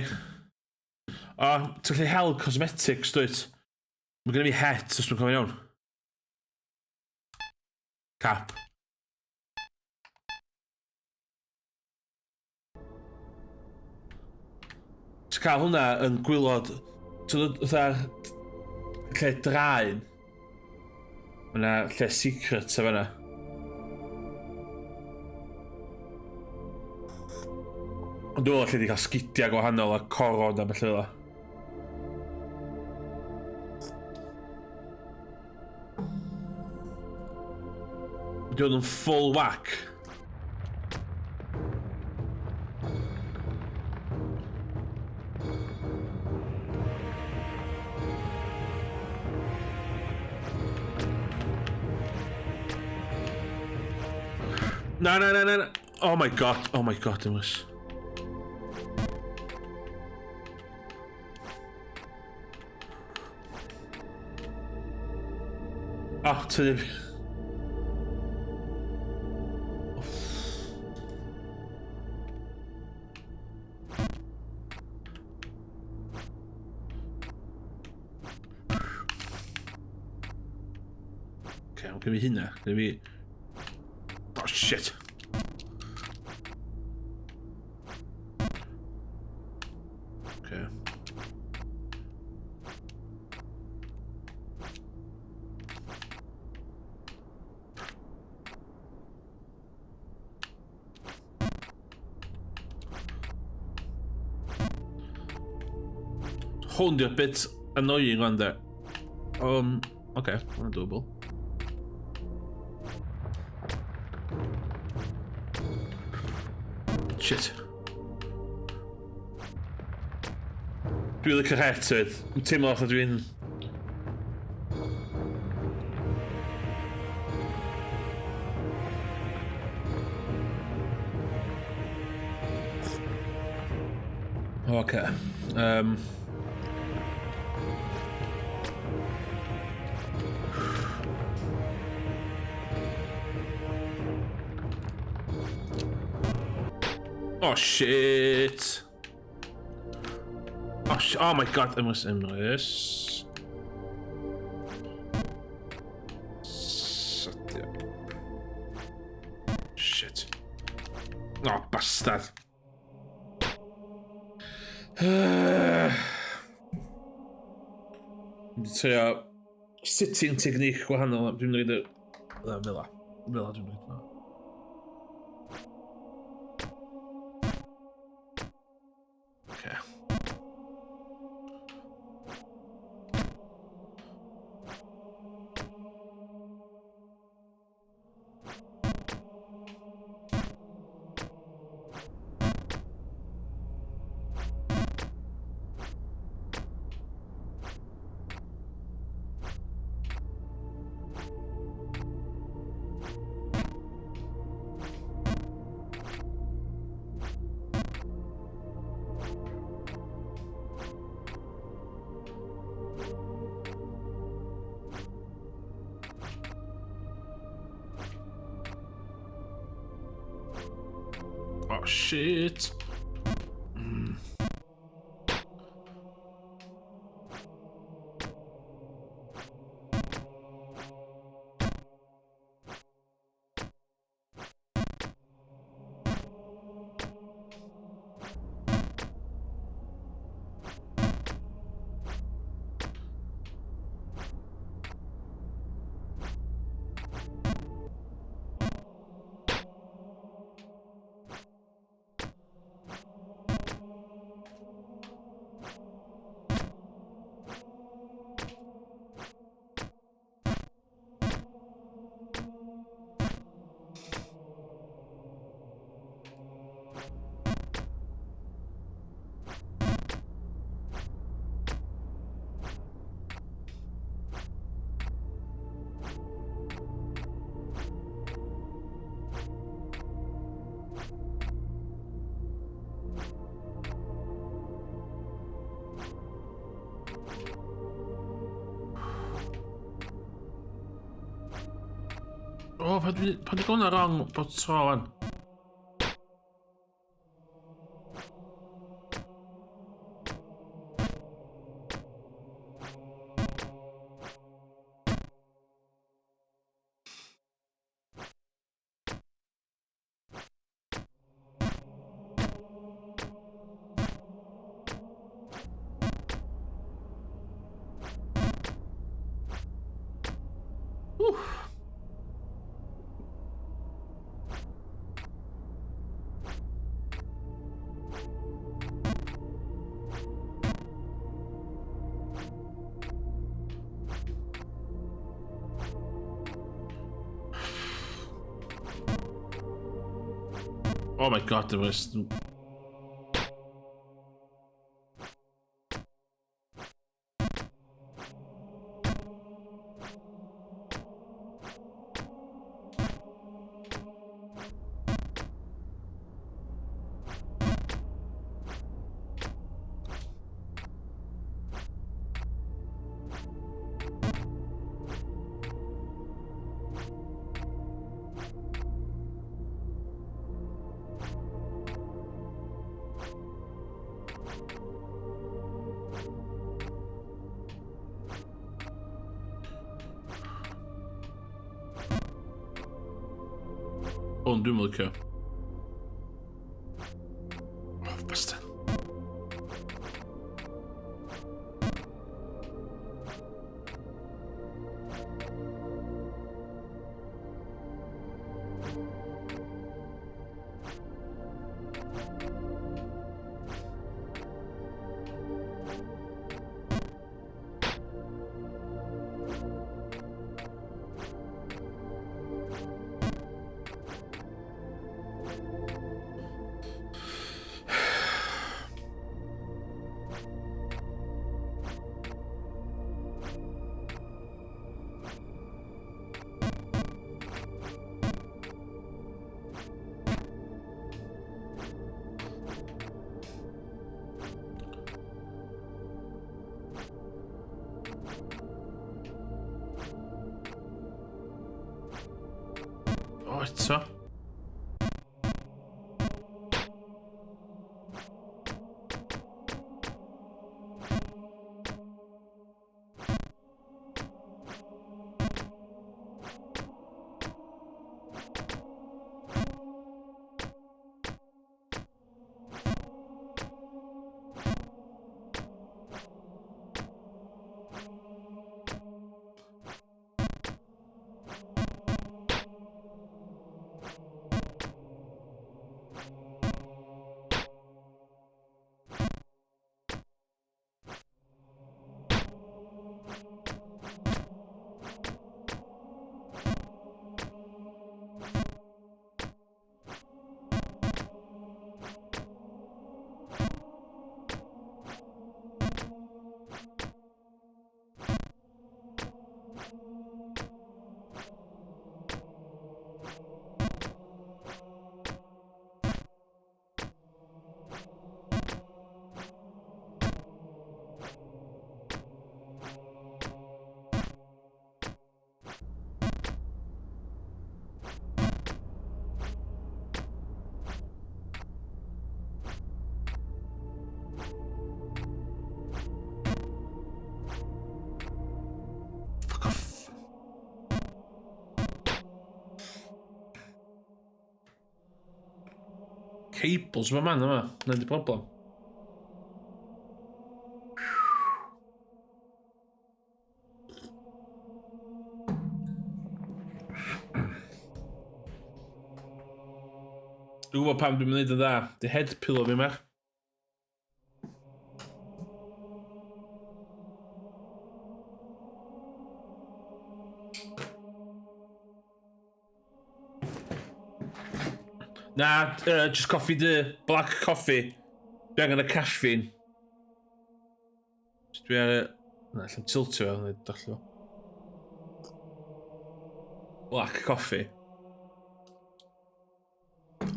O, ti'n gallu hel cosmetics, dwyt? Mae gen i fi het, os dwi'n cofio iawn. Cap. Ti'n cael hwnna yn gwylod, ti'n fatha, lle draen. Mae yna lle secret o fanna. Ond dwi'n meddwl lle di cael sgidiau gwahanol a coron a beth fel Dwi'n yn full whack. Na, na, na, na, na. Oh my god, oh my god, Emrys. Oh, tynnu... Okay, mae gen i hynna. Gen i fi... Oh, shit. Okay. Hwn di'r bit annoying o'n de. Okay, hwnna'n doable. Shit. Dwi'n licio'r het hefyd. Dwi'n teimlo fatha dwi'n... Oce. Oh shit! Oh, oh my god, Emrys, Emrys. Sadio. Shit. Oh, bastard. Dwi'n trio sitting technique gwahanol. Dwi'n rhaid y... Fel la. Fel la dwi'n rhaid. Okay. Oh shit. O, pa dwi, pa dwi gonna wrong bod tro wan? Ww. Oh my god, there was... Hwn dwi'n licio. Oh, bastard. O, eto. Fuck off. Cables mae man yma. Na di problem. Dwi'n gwybod pam dwi'n mynd yn dda. Di head pillow fi mach. Na, just coffee dy. Black coffee. Dwi angen y caffeine. Dwi ar y... Na, allan tiltio fe, neu dallu fo. Black coffee.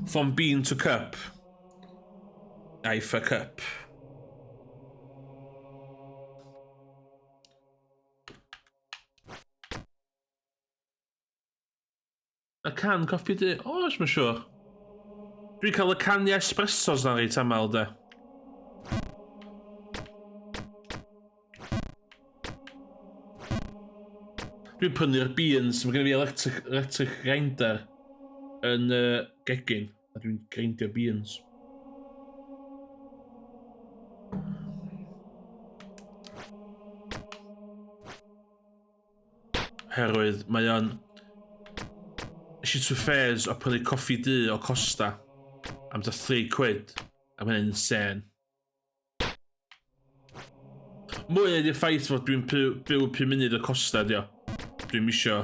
From bean to cup. I fuck up. Y can coffi du? O, oh, mae'n siŵr. Dwi'n cael y caniau espressos na reit aml, de. Dwi'n prynu'r beans, mae gen i fi electric, electric grinder yn gegin, a dwi'n grindio beans. Herwydd mae o'n... Nes i trwy phase o prynu coffi du o Costa am ta 3 quid, a mae'n insane. Mwy ydy'r ffaith fod dwi'n byw 5 munud o Costa, dio. Dwi'n misio.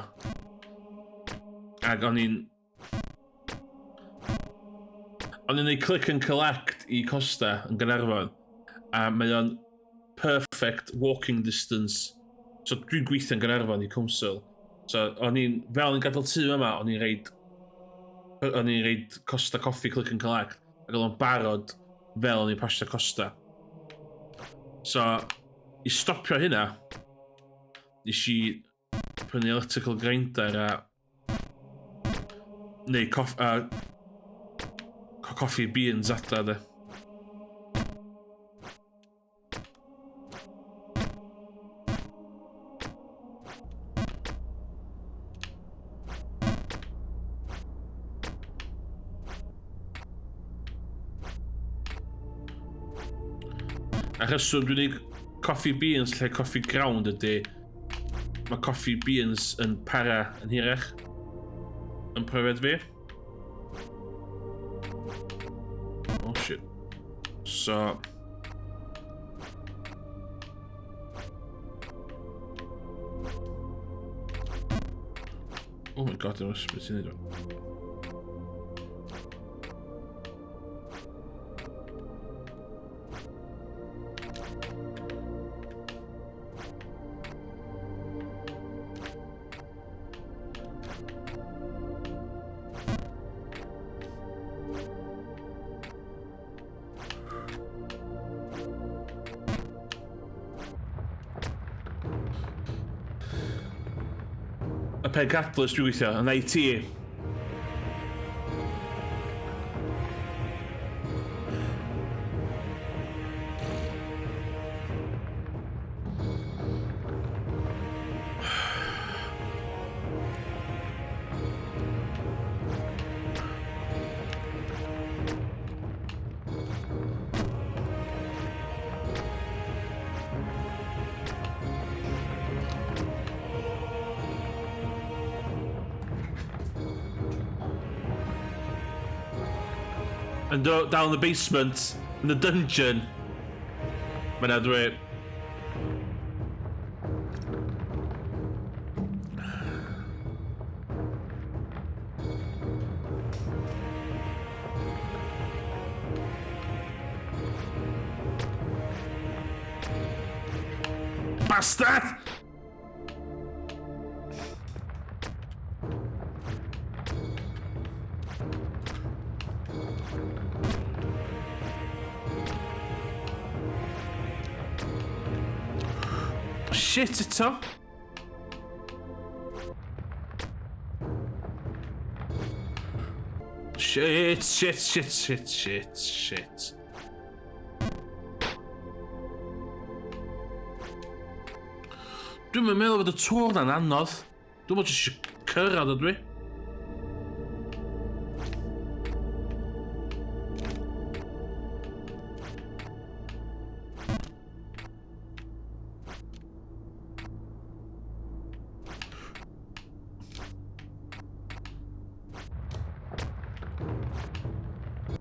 Ac o'n i'n... O'n i'n neud click and collect i Costa yn Gaernarfon, a mae o'n perfect walking distance. So dwi'n gweithio yn Gaernarfon i council. So o'n i'n, fel o'n i'n gadael tŷ yma, o'n i'n reid, o'n i'n reid Costa Coffee click and collect, ac oedd o'n barod fel o'n i'n pasio Costa. So, i stopio hynna, nes i prynu electrical grinder a neu coff, a coffee beans adra de. A rheswm dwi'n ei coffee beans lle coffee ground ydy mae coffee beans yn para yn hirach yn profiad fi. Oh shit. So... Oh my god, beth ti'n neud? Y pencadlys dwi'n gweithio, yn IT. And down the basement, in the dungeon. Mae'n dwi... Bastard! Shit eto! Shit, shit, shit, shit, shit, shit. Dwi'n meddwl bod y tŵr na'n anodd. Dwi'n meddwl jyst eisiau cyrraedd ydw i.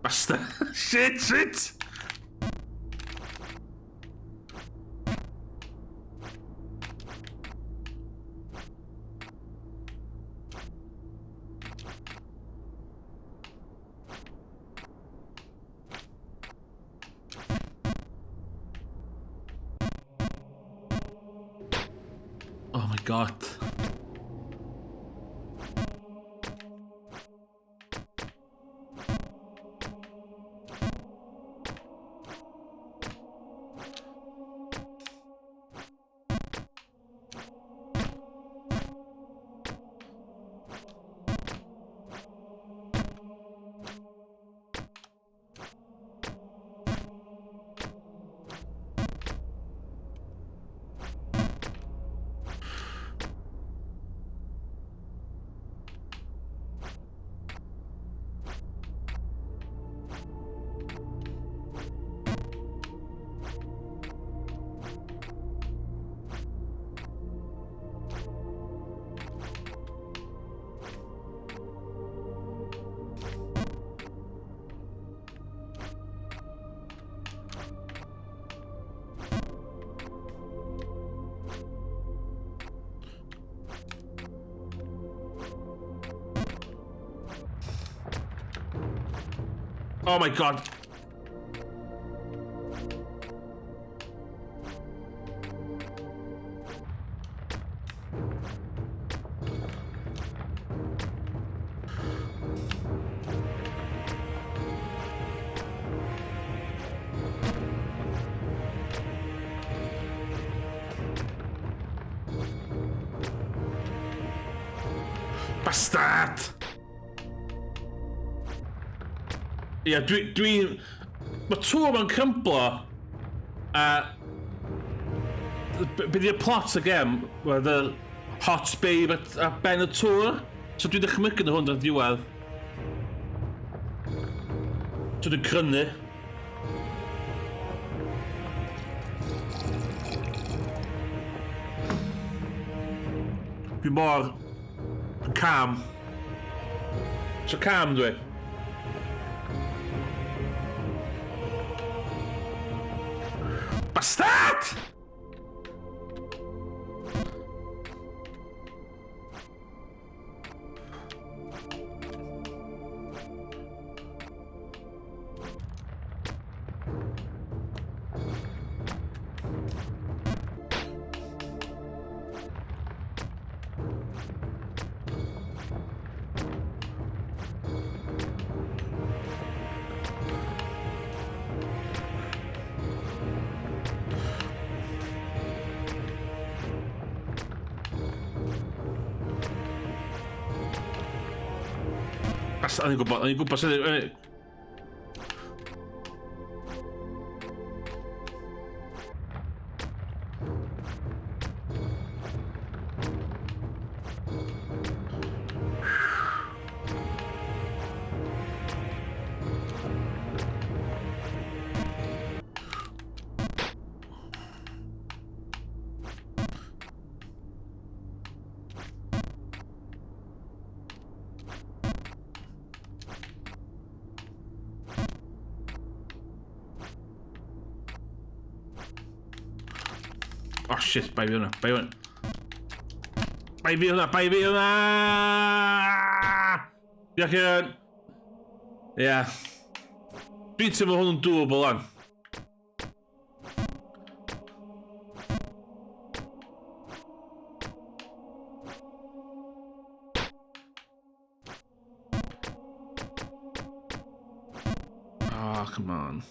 Bastard. Shit, shit! Oh my god. Oh my god. Bastard! Ia, dwi... dwi mae tŵr ma'n crymblo, a... Be di'r plot y gem? Mae the hot babe at, at ben y tŵr. So dwi'n dychmygu yn hwn dros diwedd. So dwi'n crynu. Dwi'n mor... Dwi'n calm. So calm dwi. Bastard! Bas, o'n i'n gwybod, o'n i'n gwybod sydd... Oh shit, bai fi hwnna, bai hwnna. Bai fi hwnna, bai fi hwnna! Diolch Ian. Ie. Yeah. Dwi'n teimlo hwn yn doable lan. Oh, come on.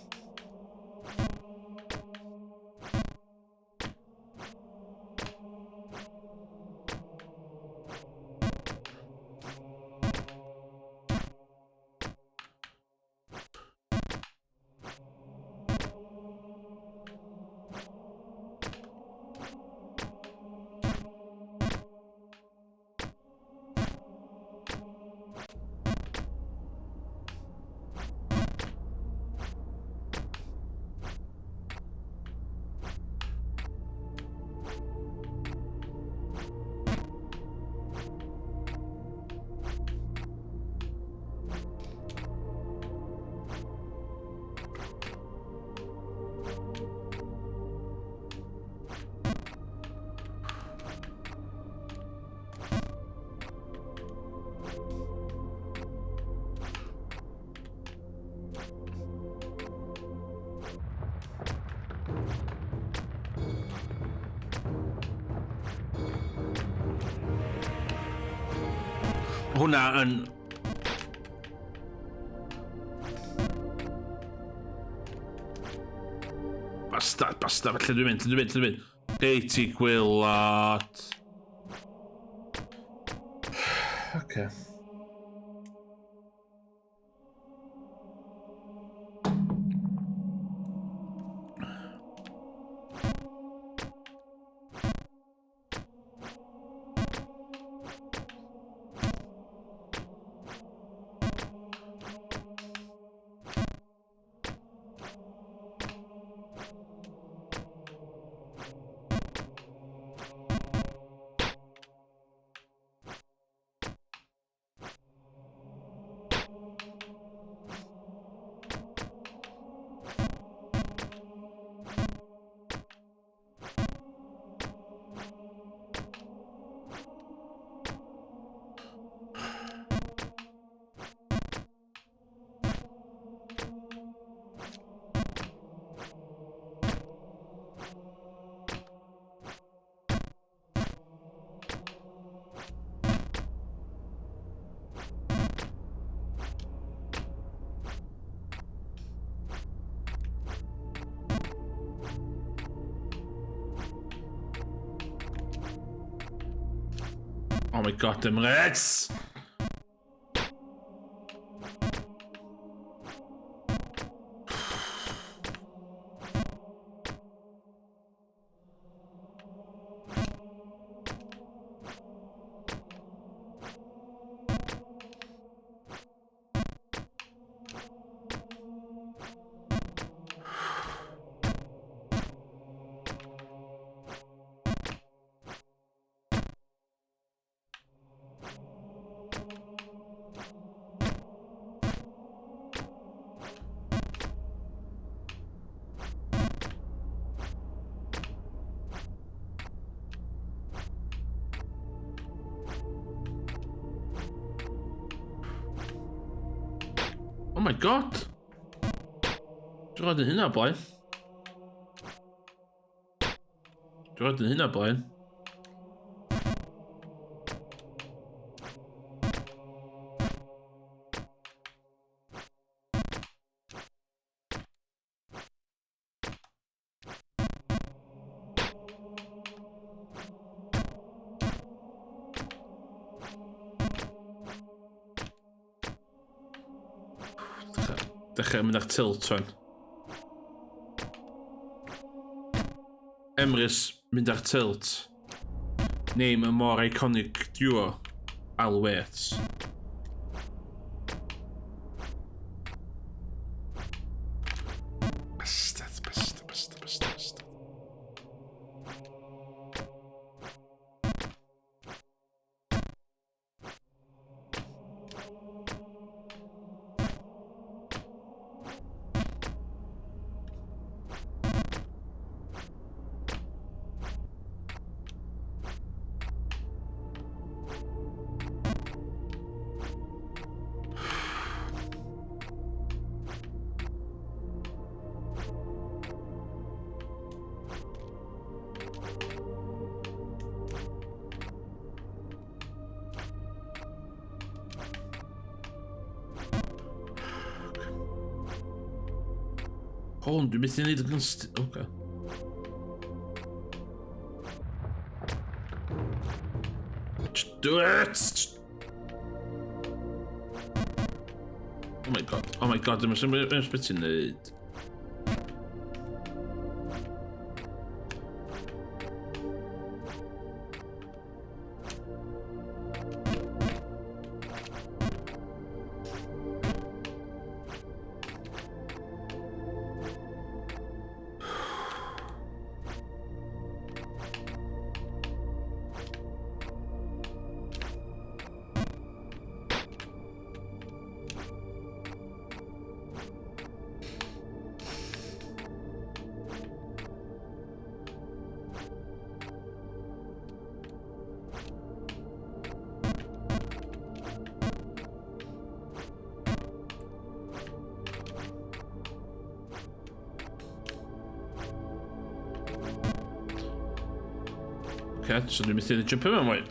Hwnna yn... Bastard, bastard, lle dwi'n mynd, lle dwi'n mynd, lle dwi'n mynd. Gei ti gwylod. Okay. Oh my god, Emrys! Oh my god! Dwi'n rhaid yn hynna blaen. Dwi'n rhaid yn hynna blaen. Dechrau mynd ar tilt rwan. Emrys mynd ar tilt. Name a more iconic duo. I'll wait. Bastard, bastard, bastard, bastard, bastard. Hwn, dwi'n methu neud y gynst... Oce. Just do it! Just... Oh my god, oh my god, dwi'n mynd beth ti'n neud. Okay, so dwi'n methu jump yma mwy.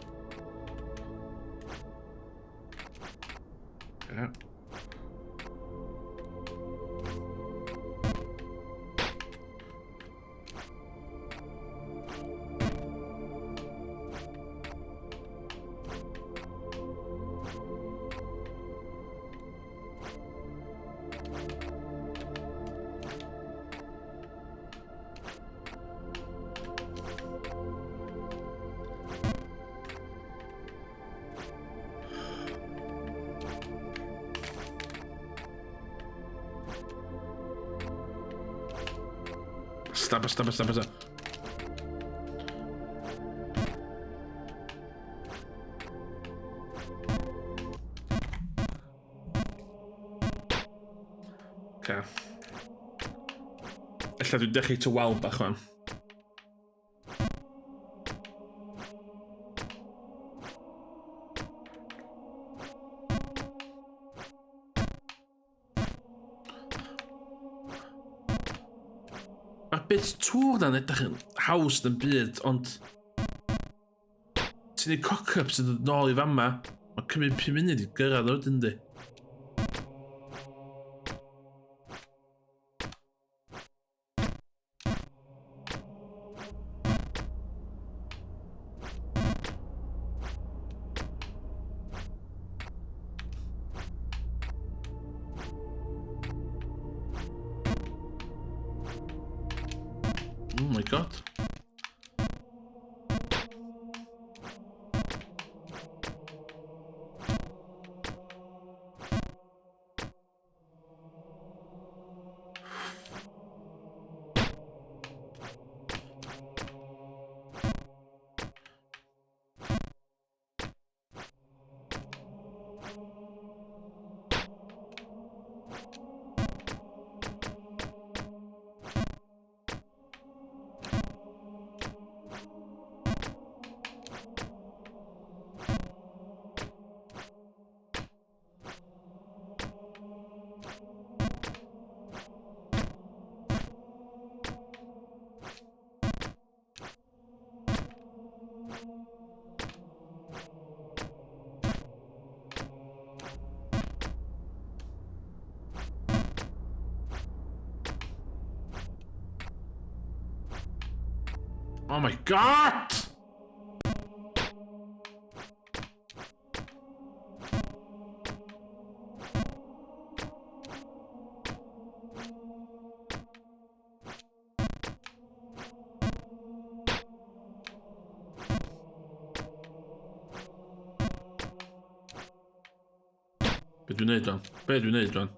Okay. Stop, stop, stop, stop. Okay. Ella dwi'n dechrau to wal bach fan. Mae'r bit tŵr na'n edrych yn haws yn byd, ond... Ti'n ei cock-up sy'n dod nôl i fama. Mae'n cymryd 5 munud i gyrraedd o, yndi? Oh my God. Oh my God! Be dwi'n neud o'n? Be dwi'n neud o'n?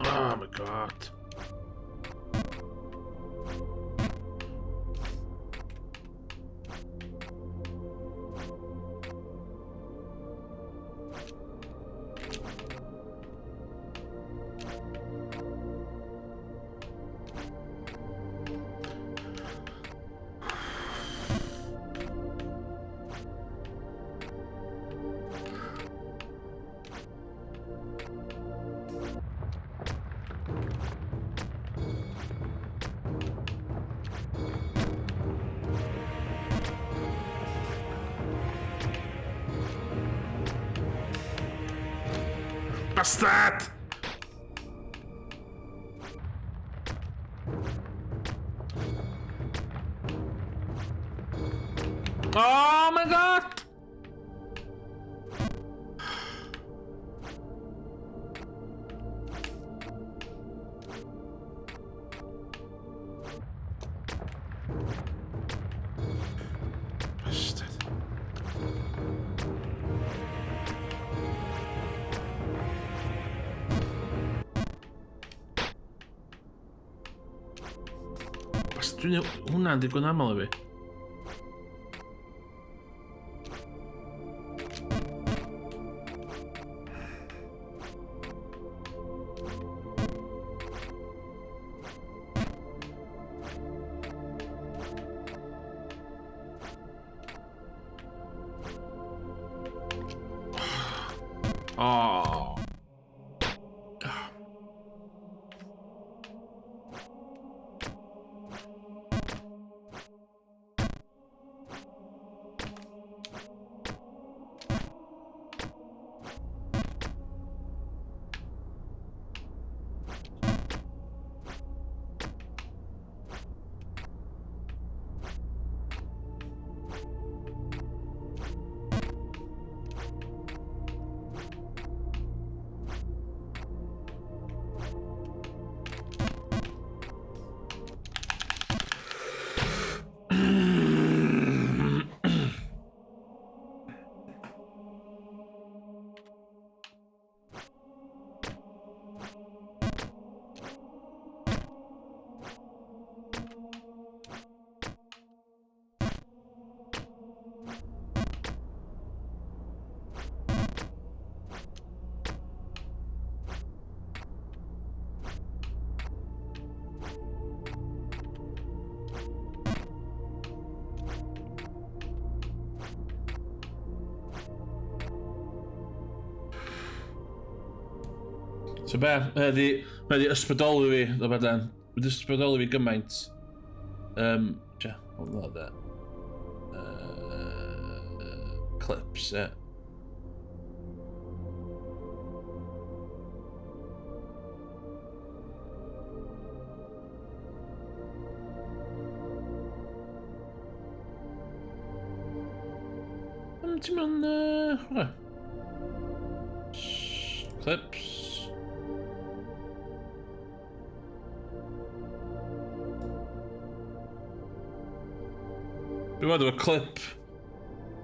Oh my God. Bastard! Oh my God! Bastard. Bastard, dwi'n hwnna'n digon aml i fi. Oh. So be, mae di, mae di ysbrydoli fi, o bedan. Mae di ysbrydoli fi gymaint. Um, ja, hwnna da. Clips, ie. Yeah. Ti'n mynd... Uh, clips. Dwi'n meddwl efo clip.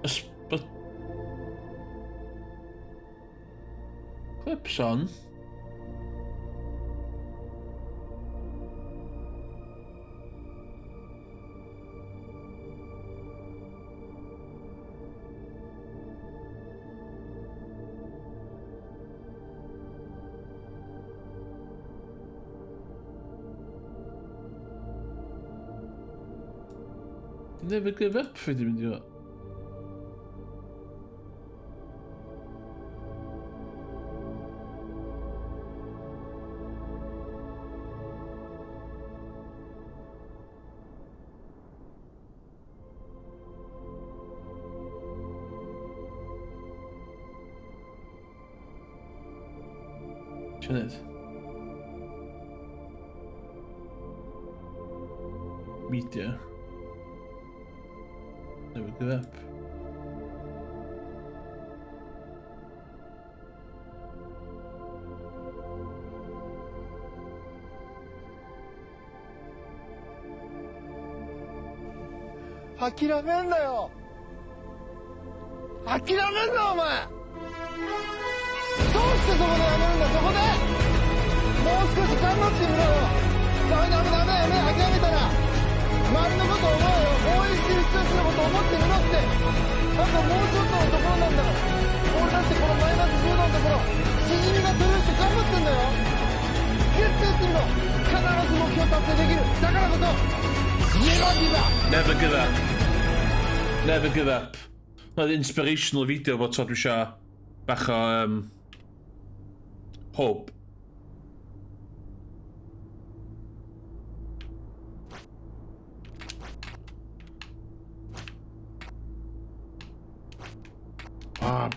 Ysbryd... Clips on. Never give up fi di mynd i fod. Sianed. Media. Never give up. 諦めんなよ。諦めんなお前。どうしてそこでやめるんだ。そこでもう少し頑張ってみろよ。ダメダメダメやめ、諦めたら周りのこと思えよ。応援してる人たちのこと思ってみろって。あともうちょっとのところなんだから。俺だってこのマイナス10度のところしじみが取れるって頑張ってんだよ。絶対やってみろ。必ず目標達成できる。だからこそ Never give up. Never give up. Never give up. Mae'n inspirational video bod tro dwi eisiau bach o hope. Ah.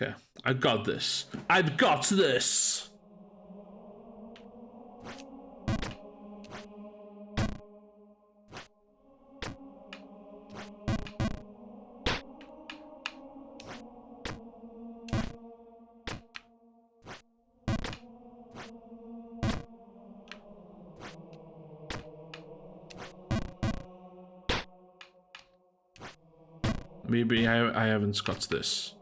Okay, I've got this. I've got this! Maybe I haven't got this.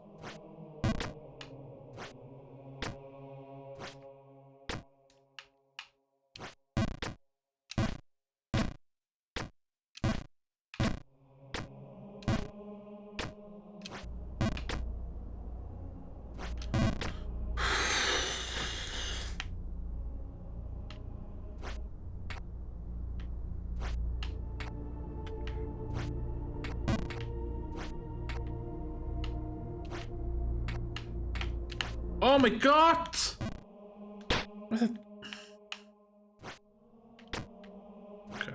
Oh my god! What the... Okay.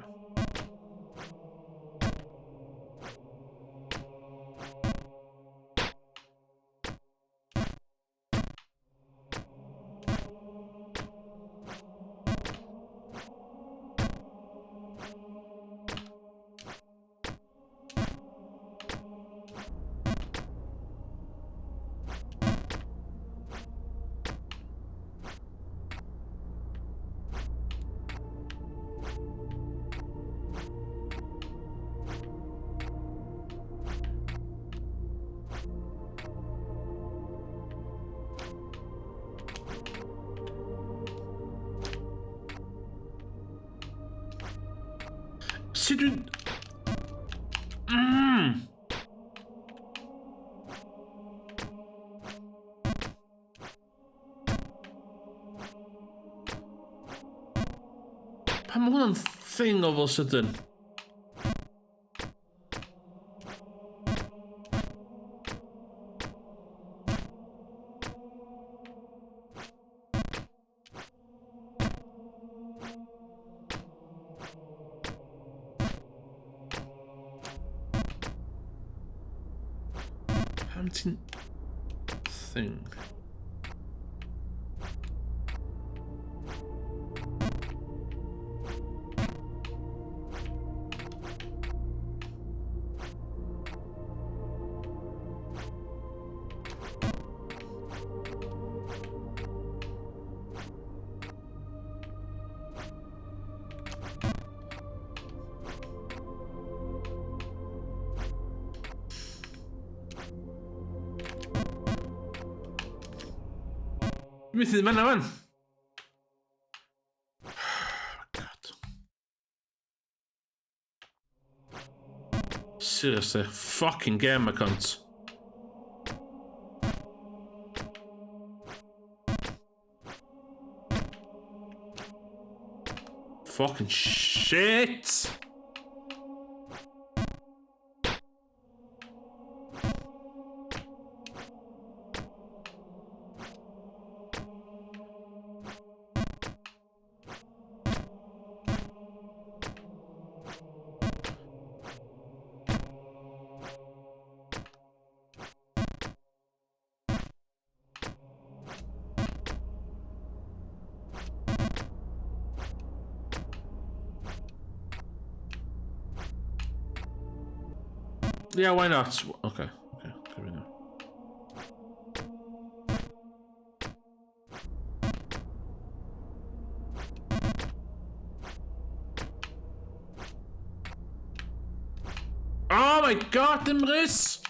Sut dwi'n... Pam mae hwnna'n thing of a sudden? Pam ti'n... thing? Dwi'n methu fanna fan. God. Seriously, fucking game, cunt. Fucking shit! Yeah, why not? Okay, okay, here we go. Oh my god, Emrys!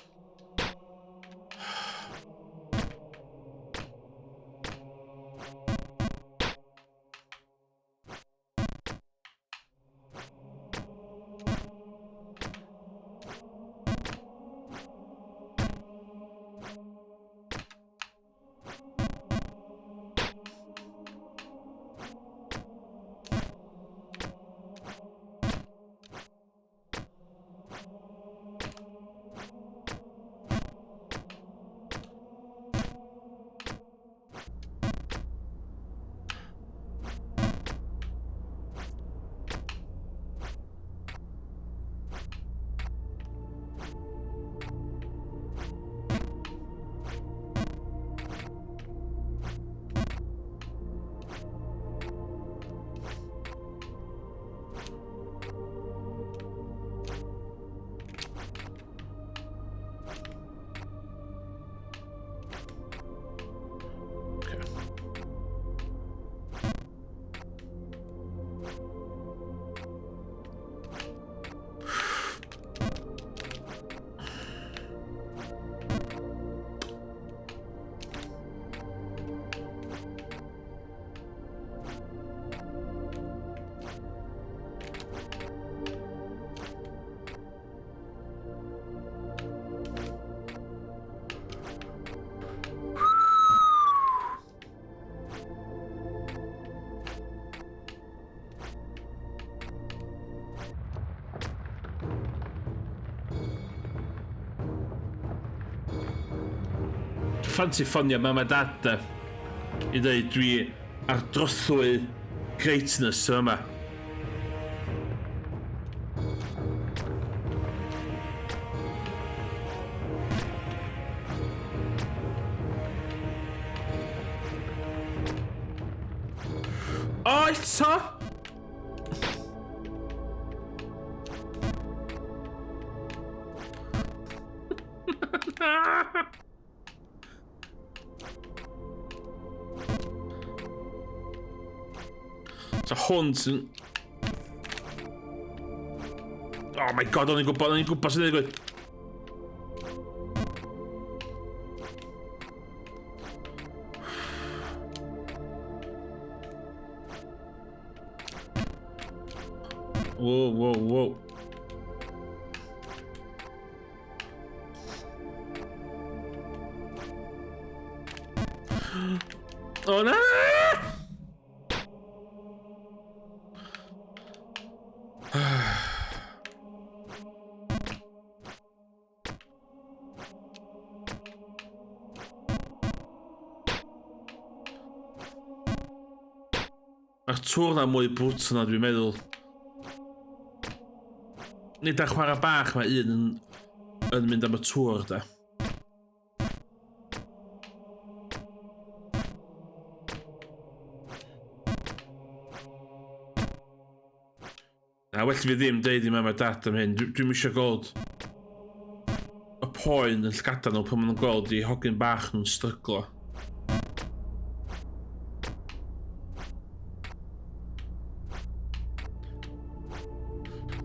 Ffansi ffonio mam a dad de, i dweud dwi ar drothwy greatness yma. O, eto! So hwn sy'n... Oh my god, o'n i'n gwybod, o'n i'n gwybod sy'n digwydd. Whoa, whoa, whoa. Oh na! Mae'r tŵr na mwy brutal na dwi'n meddwl. Nid ar chwarae bach mae un yn, yn mynd am y tŵr da. Na, well fi ddim deud i mam a dad am hyn. Dwi'm dwi eisiau gweld y poen yn llgada nhw pan maen nhw'n gweld i hogyn bach nhw'n stryglo.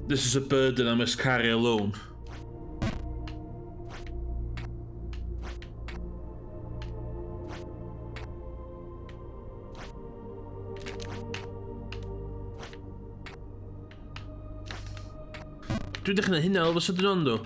This is a burden I must carry alone. Dwi'n dechrau hynna o fy sydyn ond o.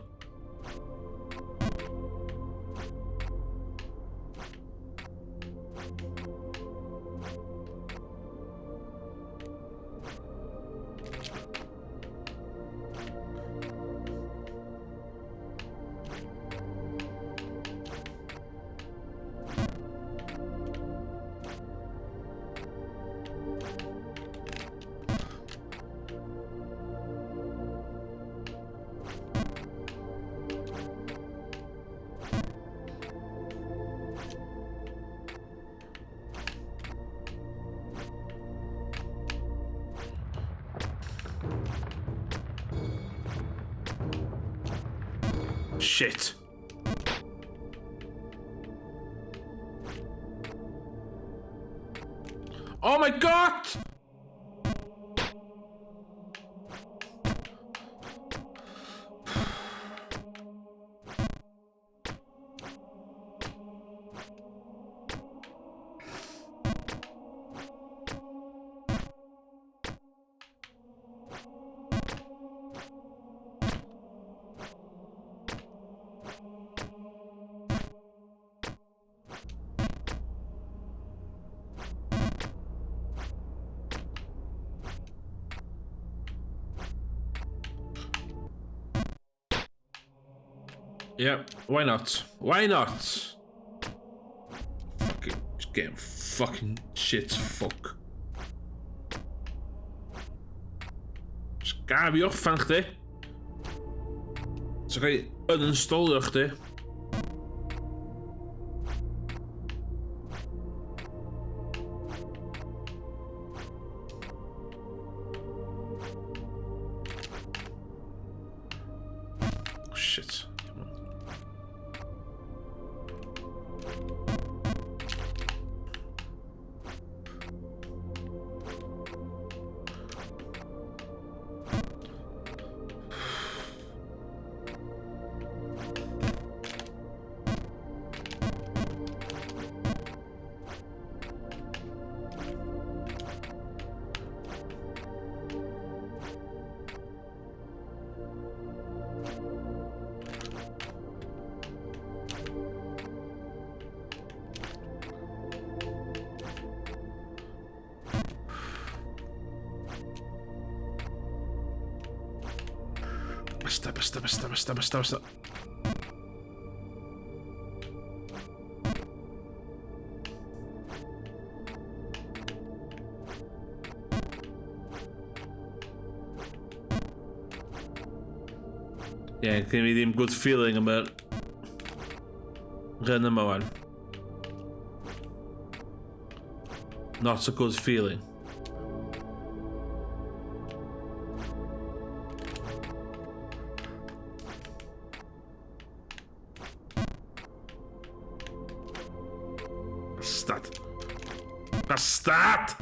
Shit. Oh my god! Yeah, why not? Why not? Fucking game, fucking shit, fuck. Just gaf i orffan chdi. So gael uninstallio chdi. Oh, shit. Come on. Basta, basta, basta, basta, basta, basta. Ie, yeah, gen i ddim good feeling am y run yma wan. Not a good feeling. Bastard. Bastard!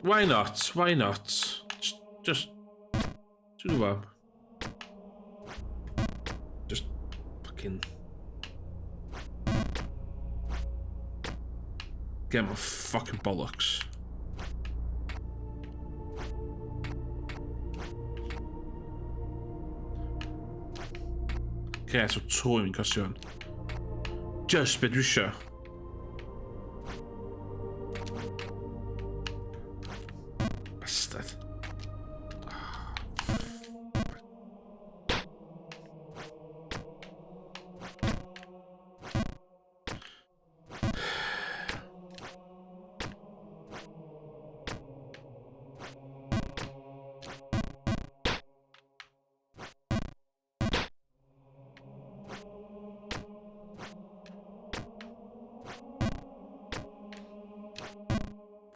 Why not? Why not? Just, just, ti'n gwybod? Just fucking... Get my fucking bollocks. Okay, so twym i'n costio hwn. Just be dwi isio. Bastard.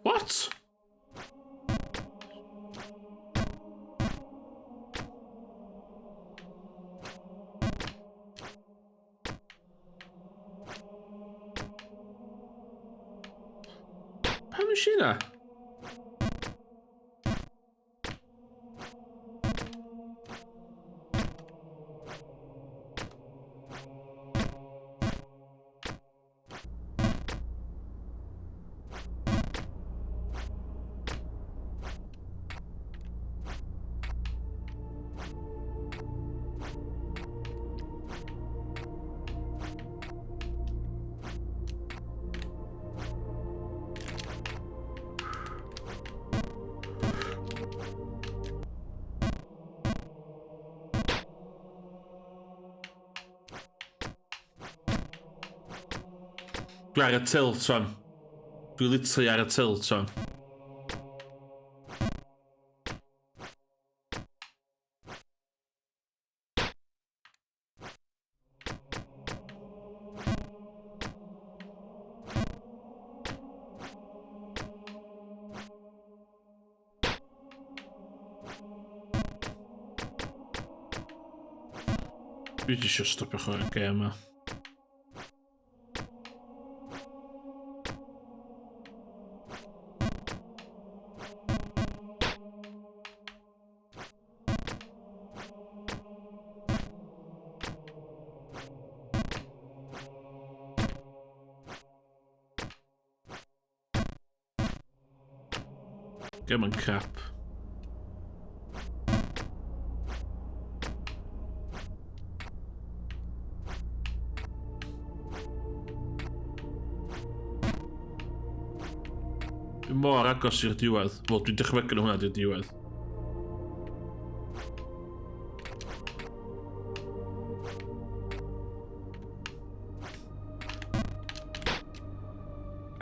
What? Pam nes i hynna? Dwi ar y tilt wan. Dwi literally ar y tilt wan. Dwi eisiau stopio chwarae'r gêm yma. Gêm yn crap. Dwi'n mor agos i'r diwedd. Wel, dwi'n dychmygu na hwnna di'r diwedd.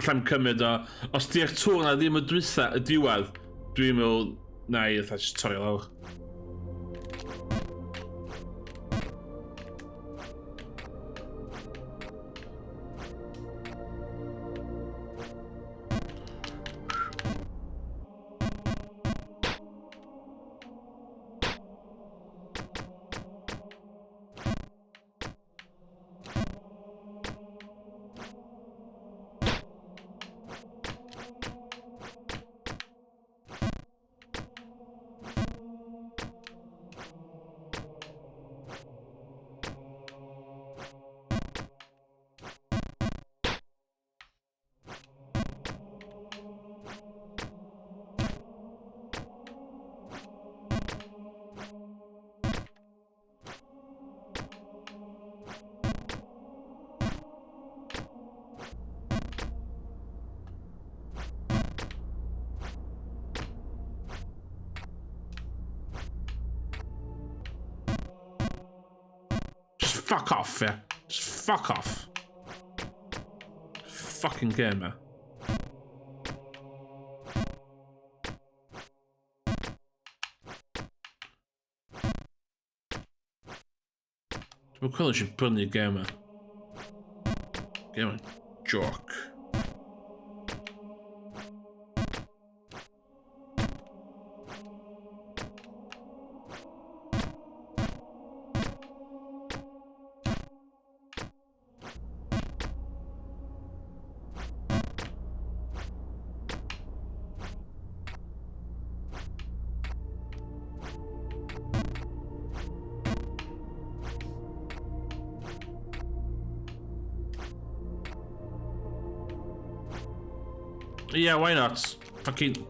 Allai'm cymryd o. Os di'r tŵr na ddim y dwytha, y diwedd, dwi'n meddwl, na i, fatha just torri lawr. Just fuck off, yeah. Just fuck off. Fucking gamer. Dwi'n cwelio eisiau brynu gem yma. Gem yma joc. Yeah, why not? Fucking...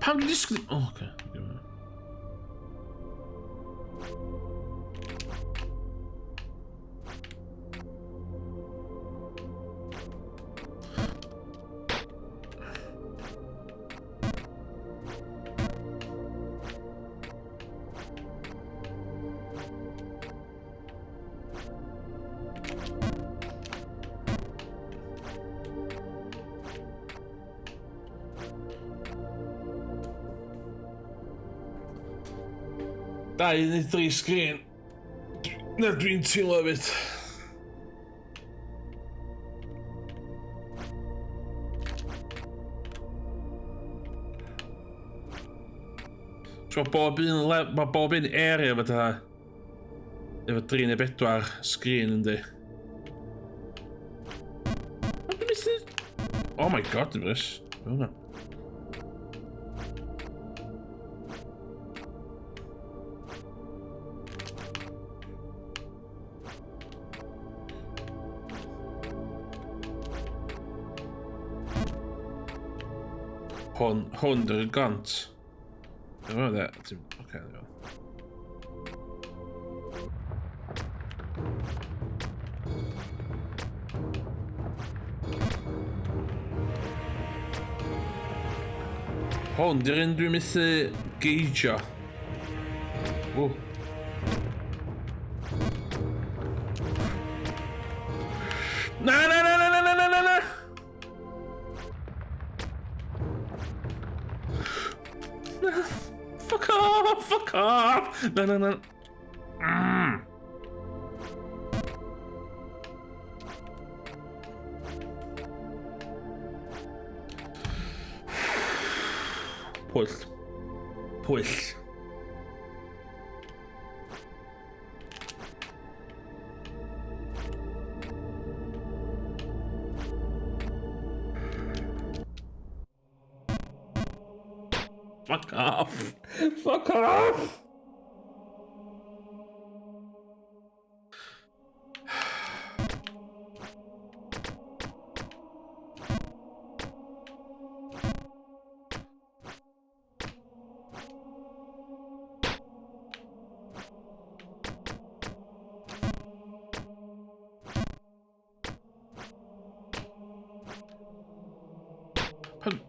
Pam dwi'n disgwyl... O, oh, oce. Dau neu dri sgrin. Na dwi'n teimlo hefyd. So mae bob un, mae bob un area fatha efo 3 neu 4 sgrin yndi. Oh my god, dwi'n brys. Hwna. Hwn, hwn dy'r gant. Dwi'n meddwl, oce, dwi'n Hwn, di'r un dwi'n methu geijio. Ww. Na, na, na, na, na, na, na, na! Fuck off! Fuck off! Na, na, na. Mm. Pwyll. Pwyll. Fuck off. Fuck off. Pan...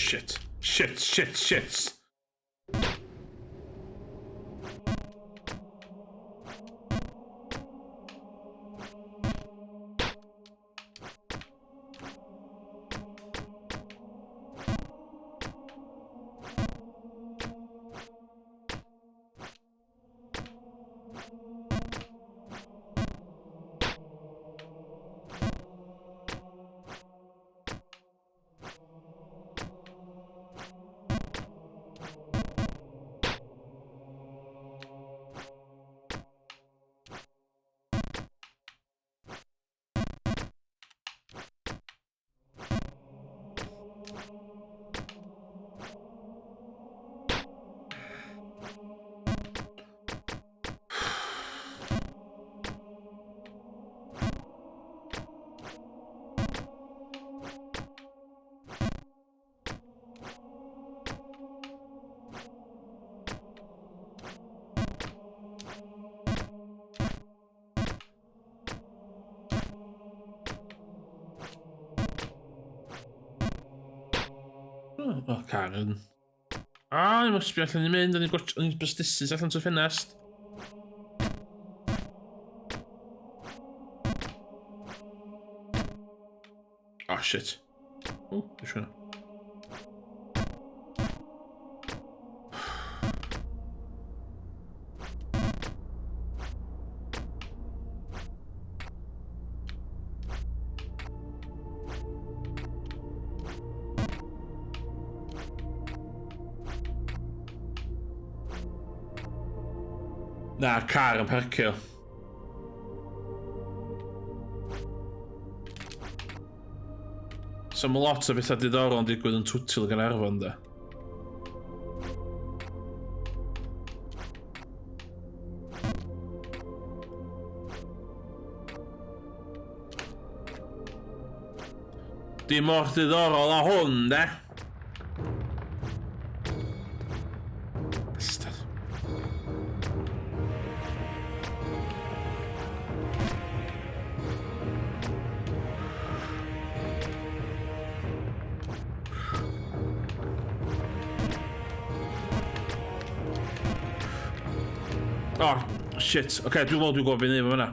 Shit. Shit, shit, shit. O, car yn... A, ni'n sbio allan i'n mynd, o'n i'n bystusus allan trwy ffenest. Oh, shit. O, dwi'n siŵr. Na, car yn parcio. So mae lot o bethau diddorol yn digwydd yn Twtil Gaernarfon, de. Dim mor diddorol a hwn, de. Bastard. Oh, shit. Oce, okay, dwi'n meddwl dwi'n gwybod beth i wneud fan'na.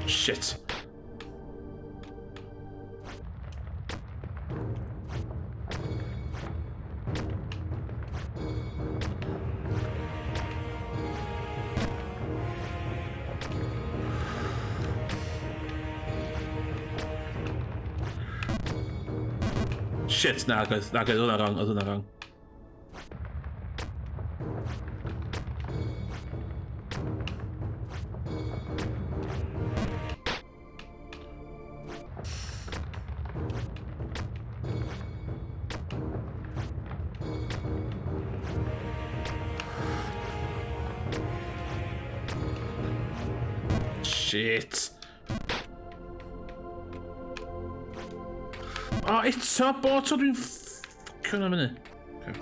Shit. Shit, na, oedd na, oedd hwnna wrong, oedd hwnna wrong. Shit. O, oh, eto, bo to dwi'n ffocio na fyny. Okay.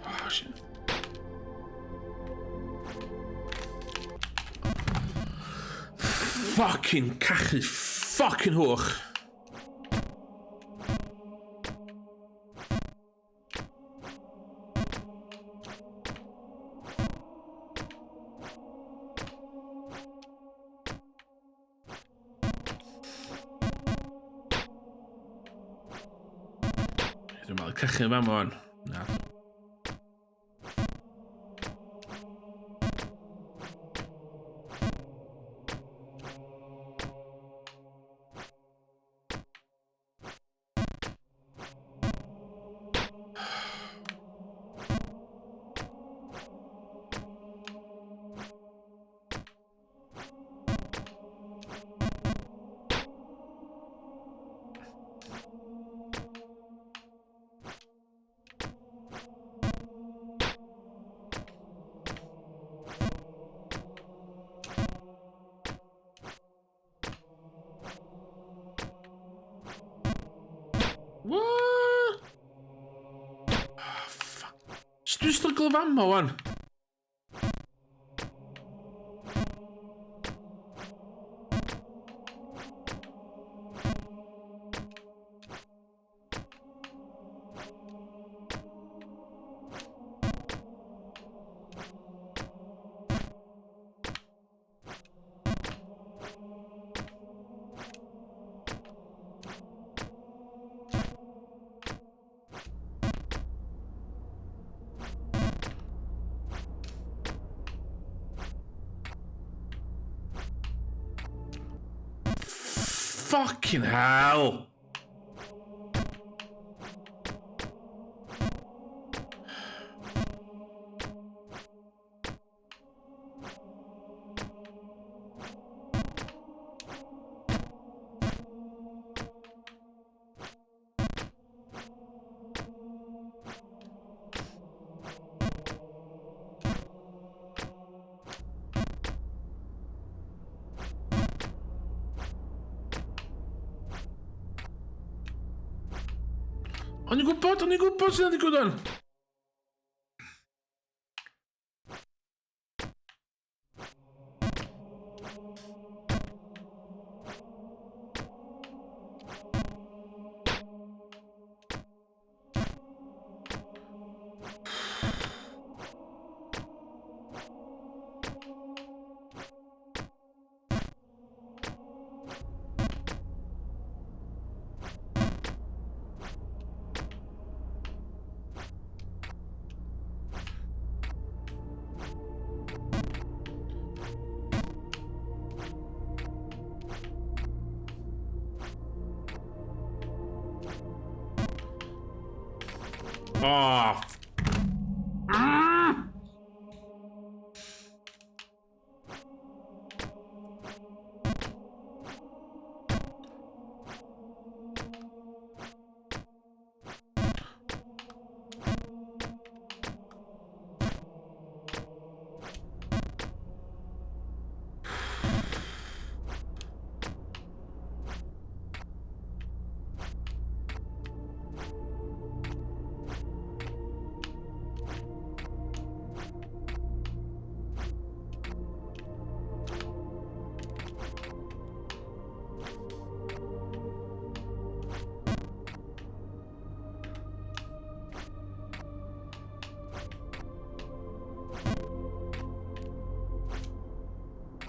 Oh, shit. Fucking cachu, fucking hwch. Dwi'n meddwl cachu yn fama o'n. Na. What? Oh, fuck. Sut dwi'n stryglo fama, wan? Fucking hell! O'n i'n gwybod, o'n i'n gwybod sy'n digwydd o'n. Oh. Mm.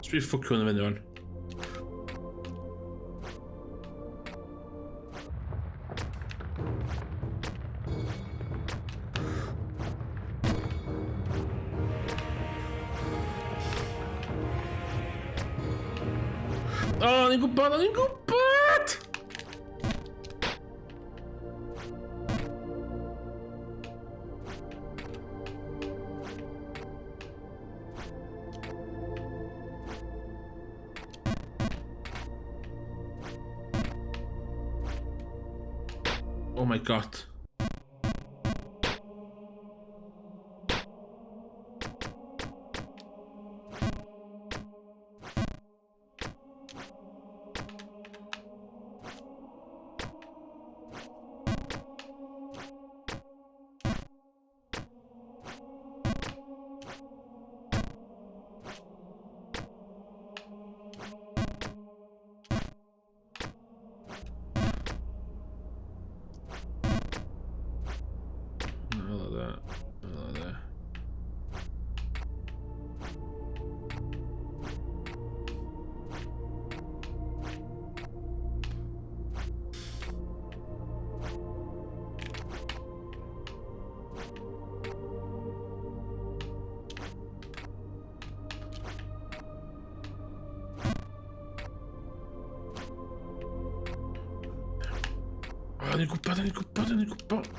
Dwi'n ffwcio hwn i fyny rwan. O, o'n i'n gwybod, o'n i'n gwybod! Oh my god. Fel yna, fel yna. O, o'n i'n gwybod, o'n i'n gwybod, o'n i'n gwybod.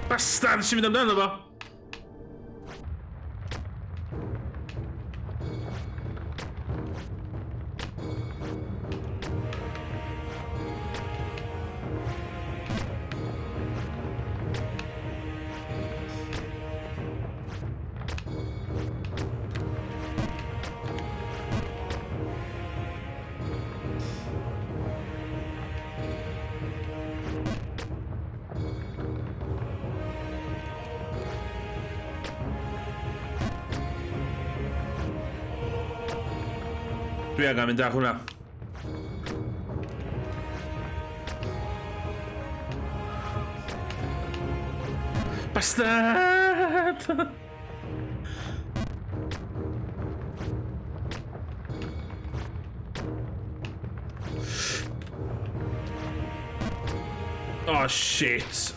Bastard, sy'n mynd amdano fo! Dwi angen mynd ar hwnna. Bastard! Oh shit.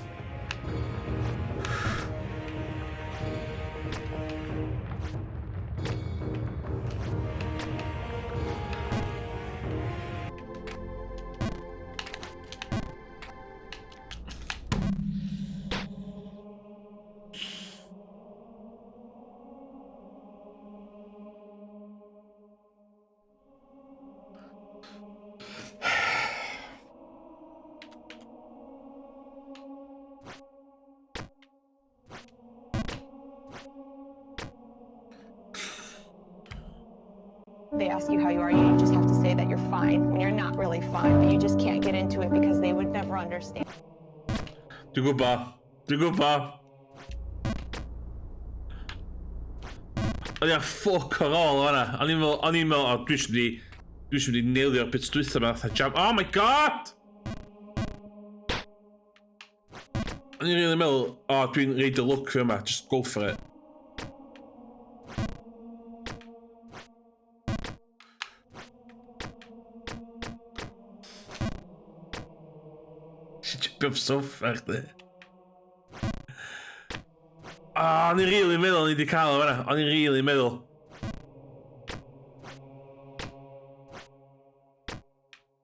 They ask you how you are, you just have to say that you're fine when you're not really fine, but you just can't get into it because they would never understand. Dwi'n gwybod. Dwi'n gwybod. O'n i'n ffuck ar ôl o'na. O'n i'n meddwl, o'n i'n meddwl, o, dwi eisiau mynd i, dwi eisiau mynd i nailio'r bits dwytha yma, fatha jam. Oh my god! O'n i'n rili meddwl, o, oh, dwi'n reid y look fi yma, just go for it. Sy'n jympio off soffa chdi. O, o'n i'n rili meddwl o'n i wedi cael o fan'na. O'n i'n rili meddwl.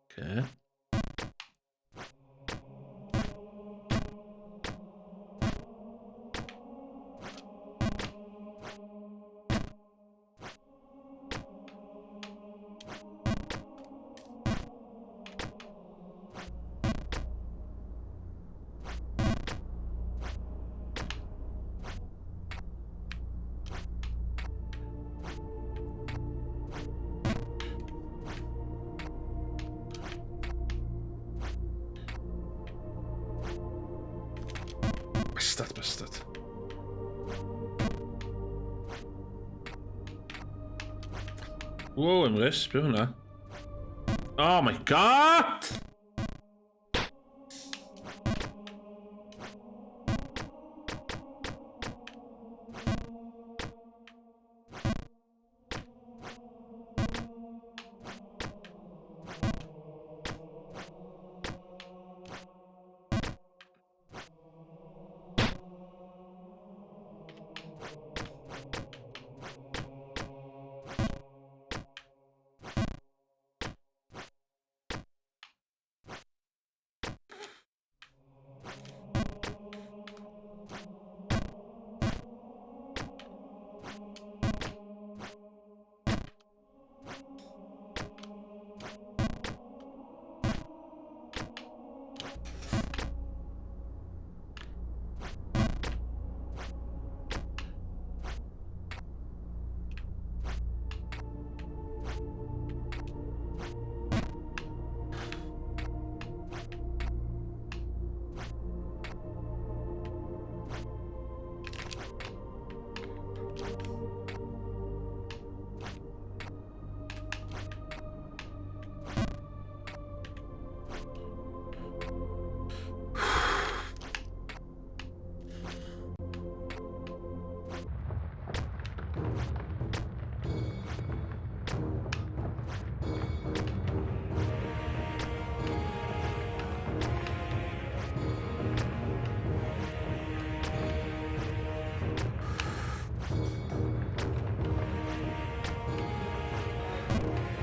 Okay. Bastard, bastard. Whoa, Emrys, be hwnna? Oh my god!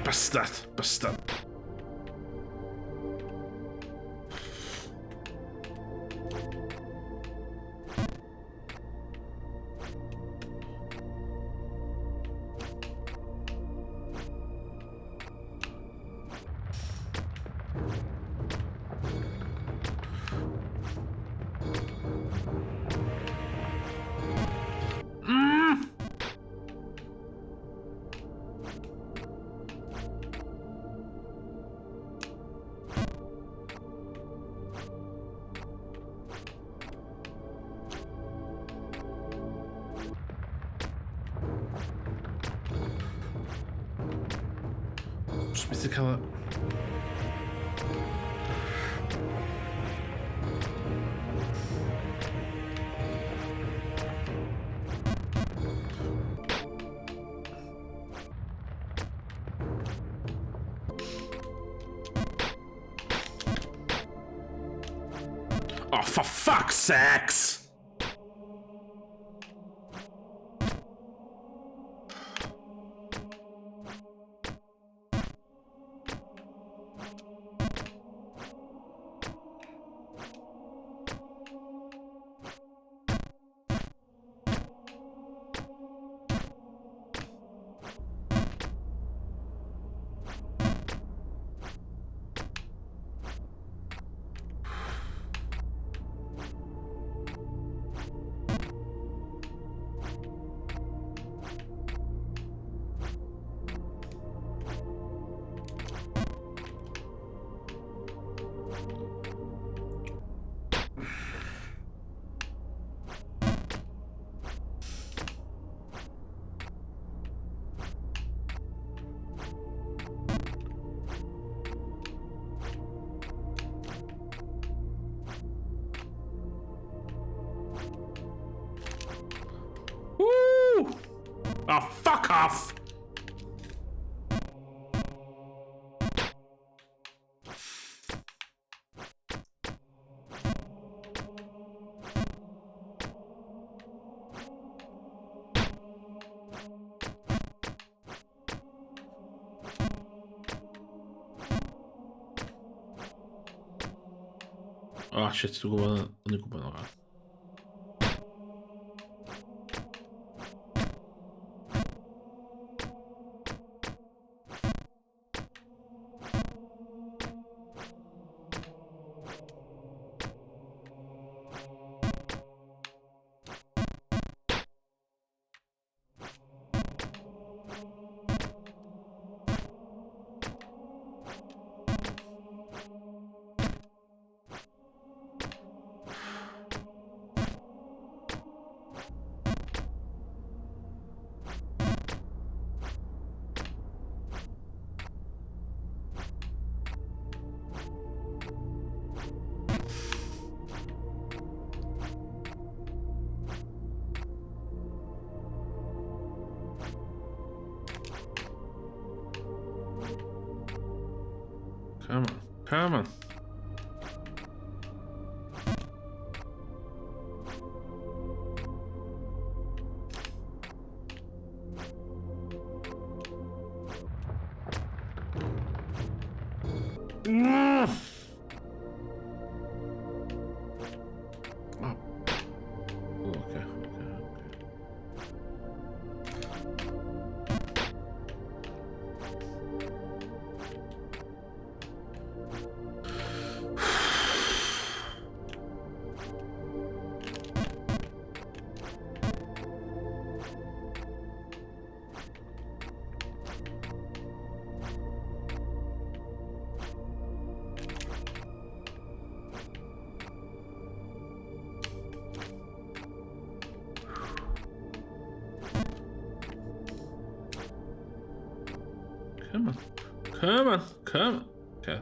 Bastard, bastard. Just methu cael... Oh, for fuck's sakes! Woo! Oh, fuck off! Oh shit, dwi'n gwybod, o'n i'n gwybod o'n. Come on, come on. Mm. Oh. Oh, okay. Come on. Come on. Come on. Okay.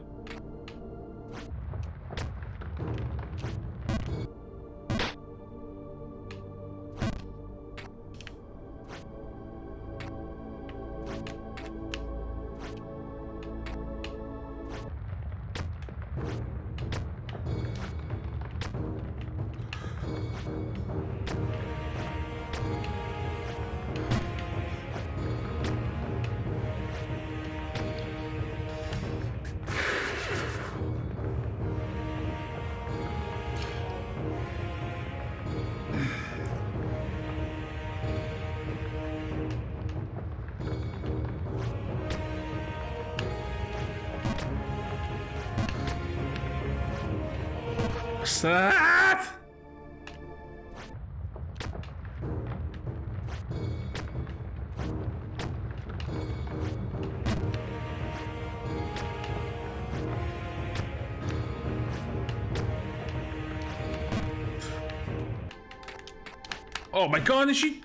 Stop! Oh my god, is she...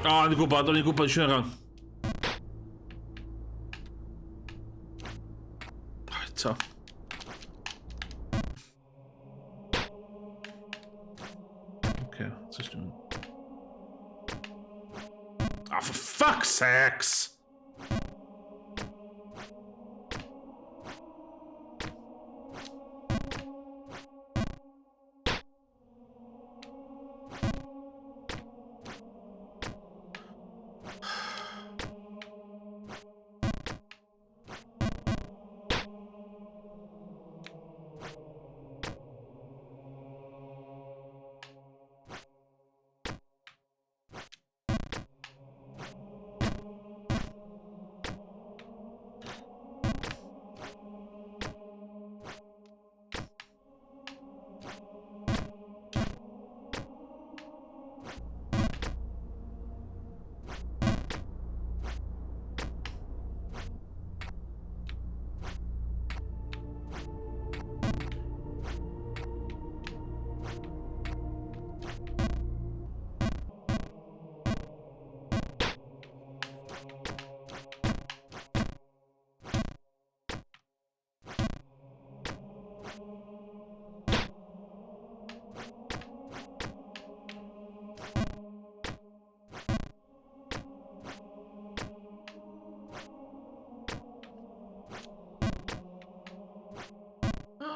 O, o'n i'n gwybod, o'n i'n gwybod, siwr o'n. Eto. Okay, just doing. Ah, for fuck's sakes!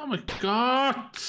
Oh my god!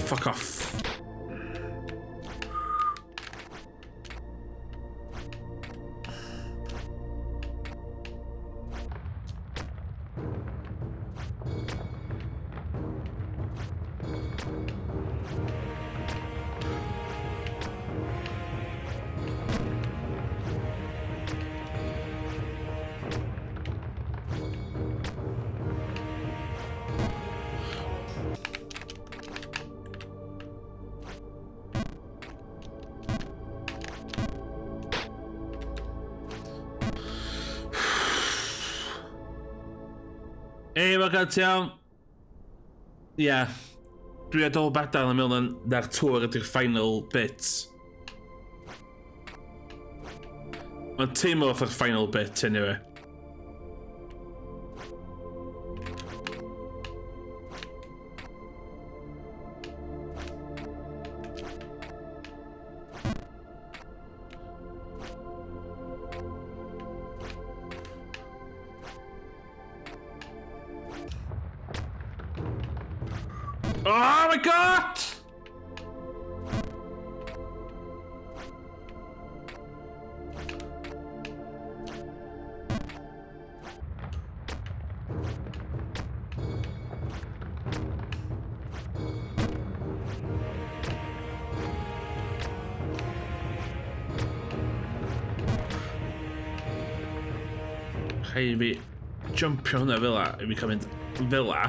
Fuck off. Ei, mae gael ti iawn. Ie. Yeah. Dwi a dol badan yn meddwl na'r tŵr ydy'r final bit. Mae'n teimlo fatha'r final bit, anyway. Oh my god! Rhaid i fi jumpio hwnna fel la, i fi cael mynd fel la.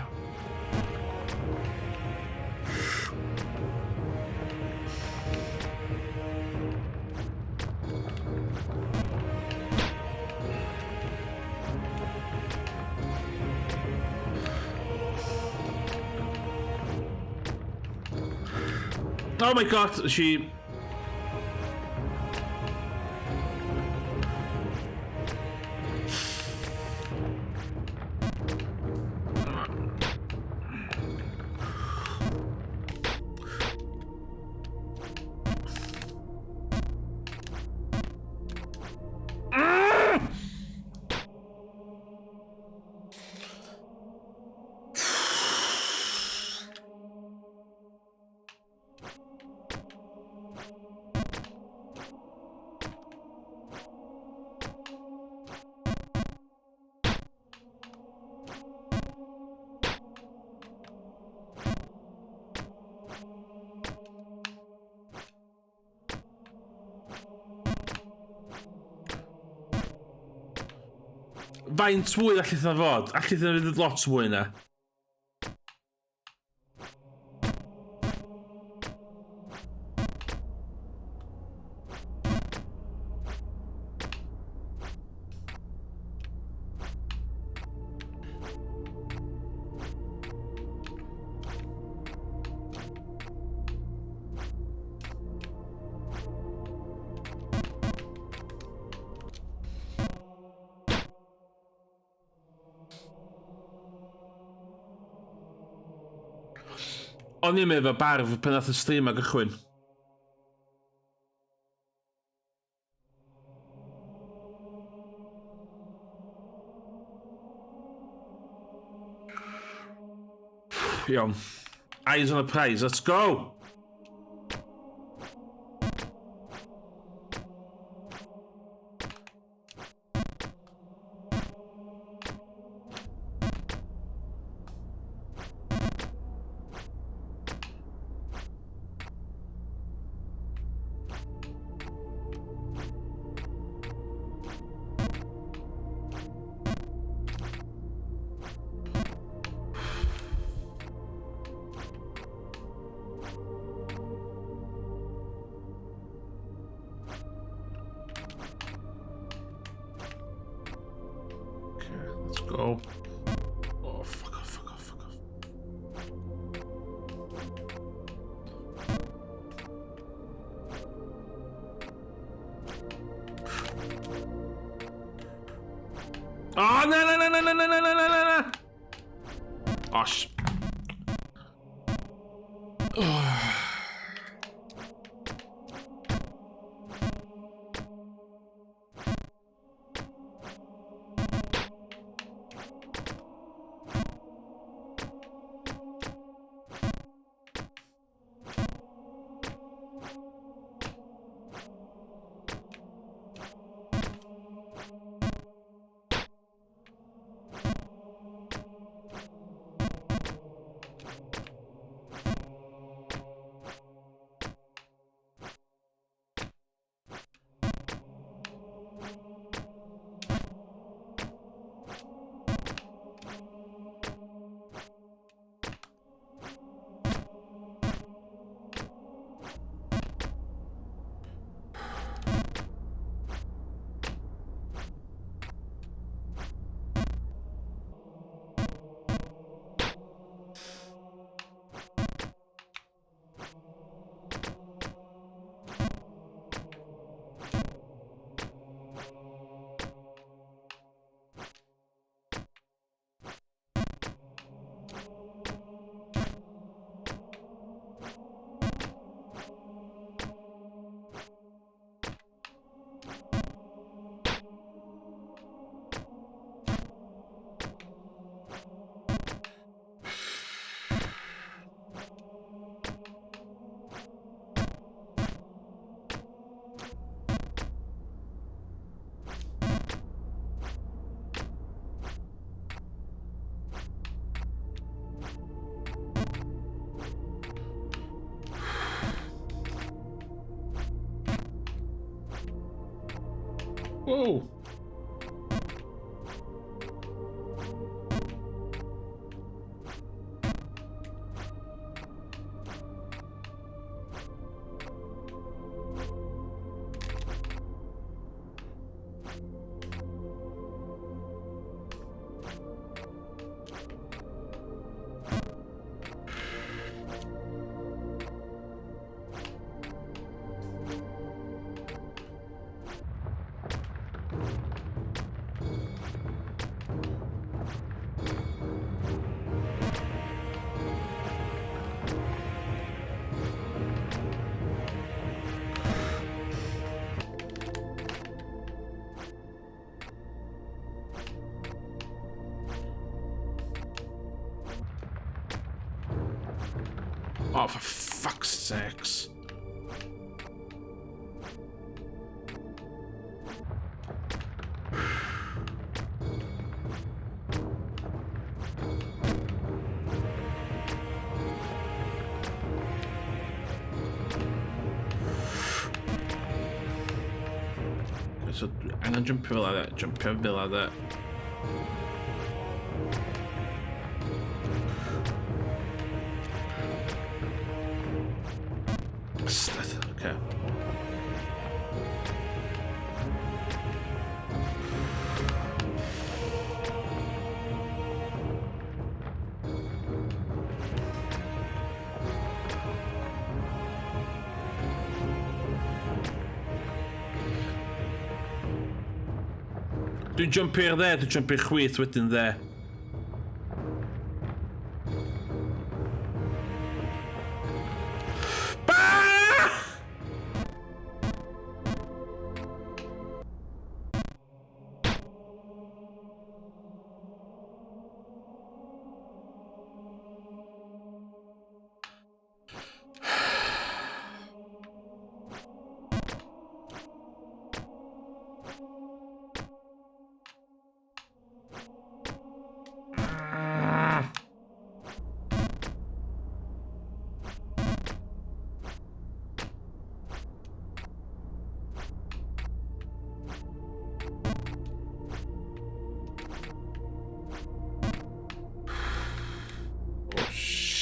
Oh my god, she... Faint fwy allith na fod? Allith na fynd lot fwy na. O'n i'n efo barf pan nath y stream ag gychwyn. Iawn. Eyes on the prize, let's go! Okay, let's go. Oh, fuck off, fuck off, fuck off. Oh, na, na, na, na, na, na, na, na, na, na! Oh, sh... Whoa! Oh, for fuck's sakes. So, angen jumpio fel adde, jumpio fel adde. Bastard, okay. Dwi'n jumpio i'r dde, dwi'n jumpio i'r chwith wedyn dde.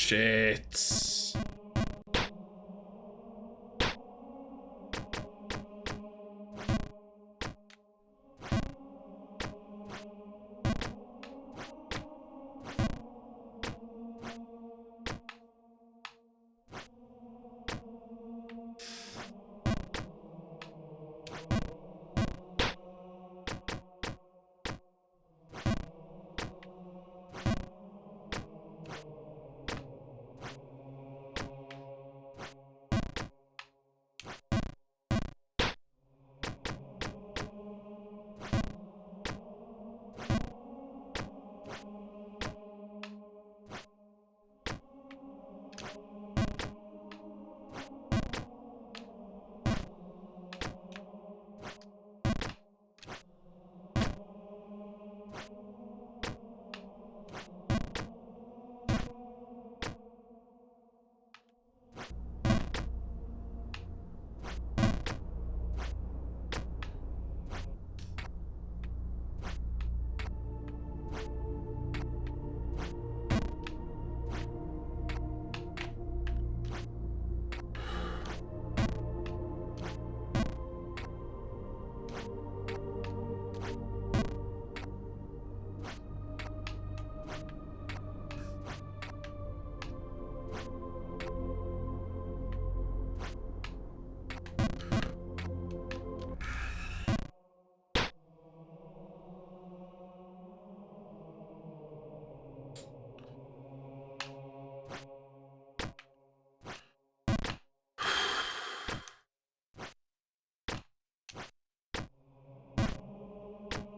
Shit.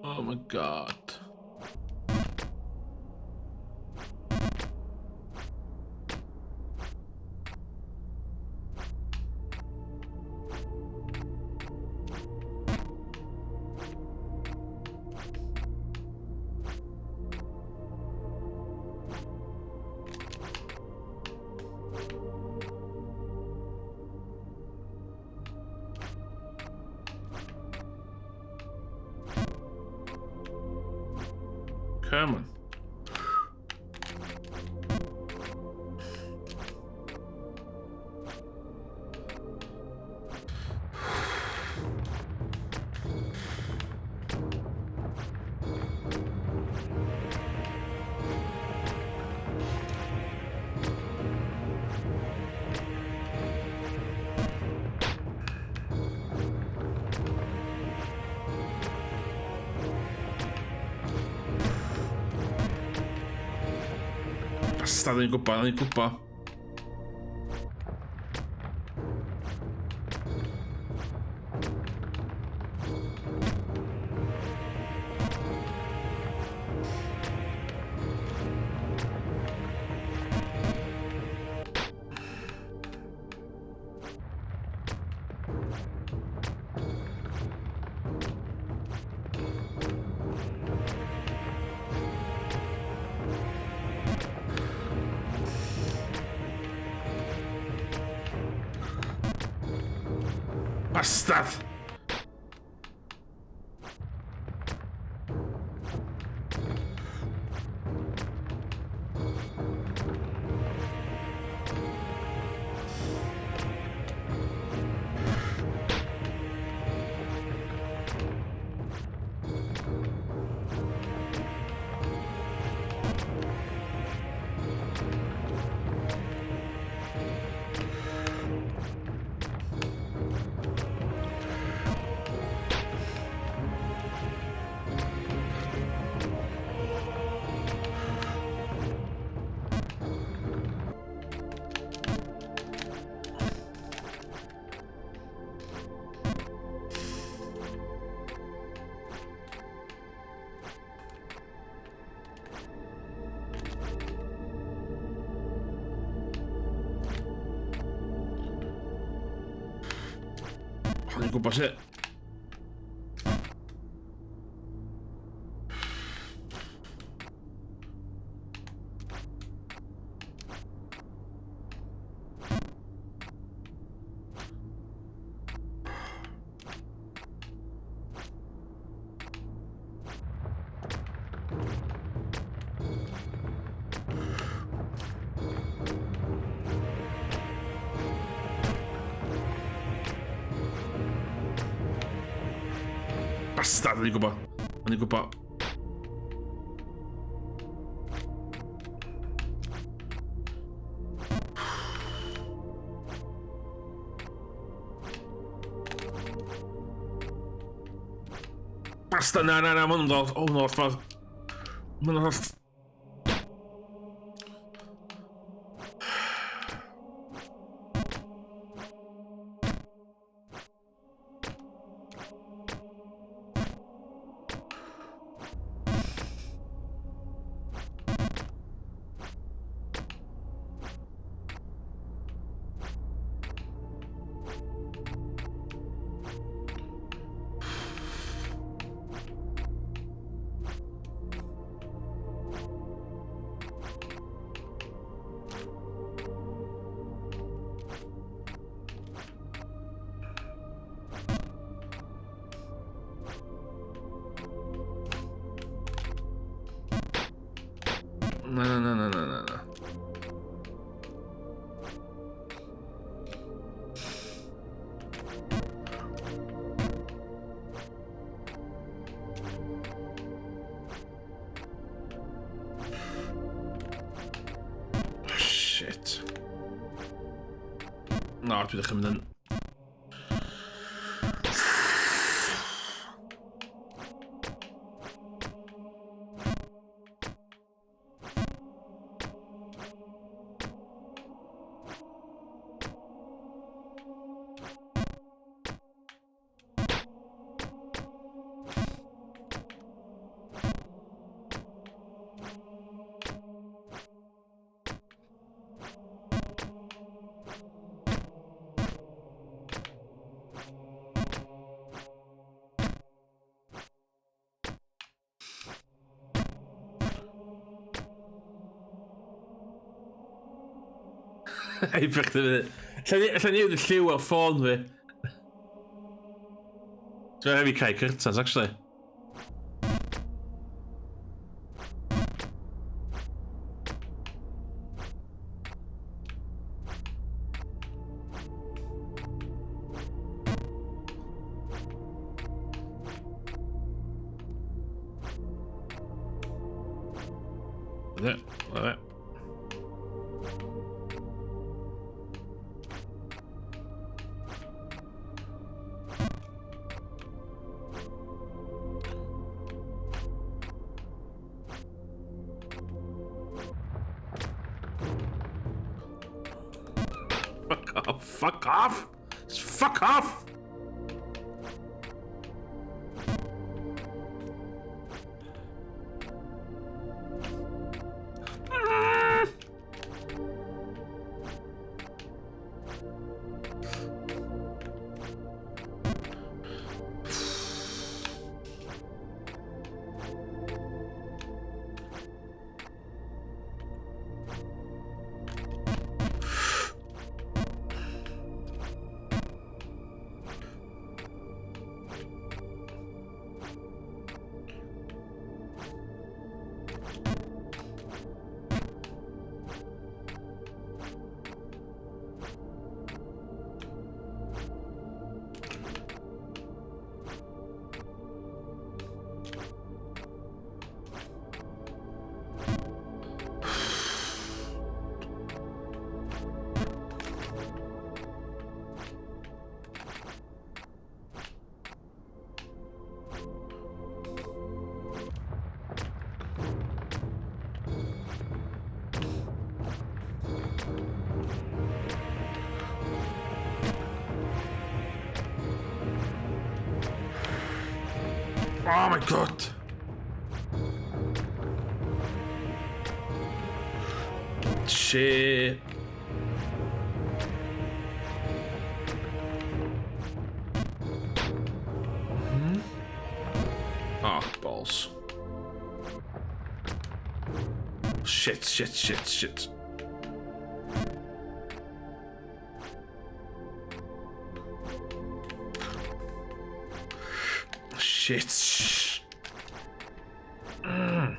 Oh my god. Come on. Bastard, o'n i'n gwybod, o'n i'n gwybod. Bastard! O'n i'n gwybod sut. Bastard, o'n i'n gwybod. O'n i'n gwybod. Bastard, na, na, na, mae'n ddol. O, mae'n oll ffordd. Mae'n oll... Na, na, na, na, na, na, na. Shit. Na, dwi ddechrau mynd yn... Ei, bych chdi fyny. Lle ni wedi lliw ar ffôn fi. Dwi'n heavy cau curtains, actually. Yeah, all right. Fuck off, fuck off! Just fuck off! Oh my god! Shit. Hmm? Oh, balls. Shit, shit, shit, shit. Shit. Mm.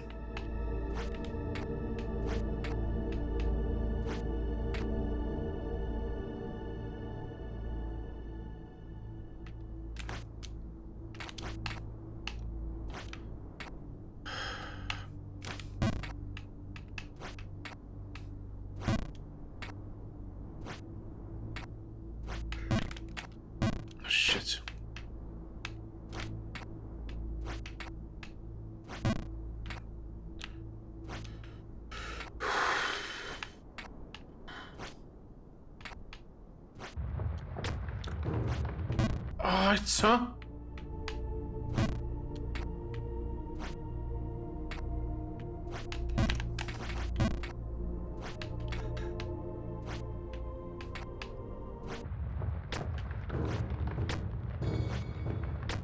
Oh, shit. Oh, eto?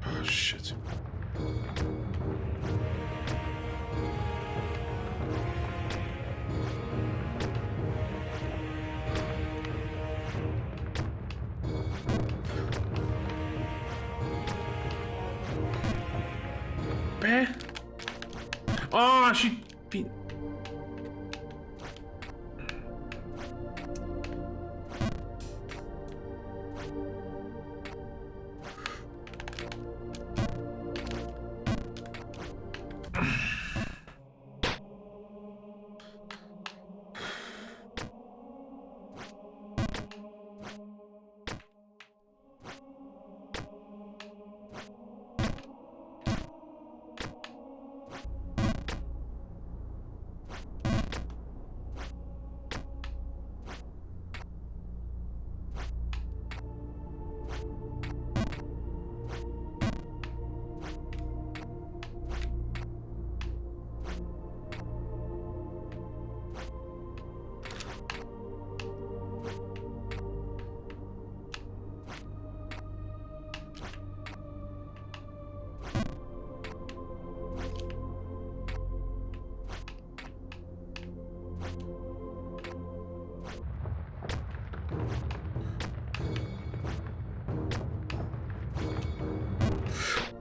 Oh, shit. Be? Oh, she... Fi...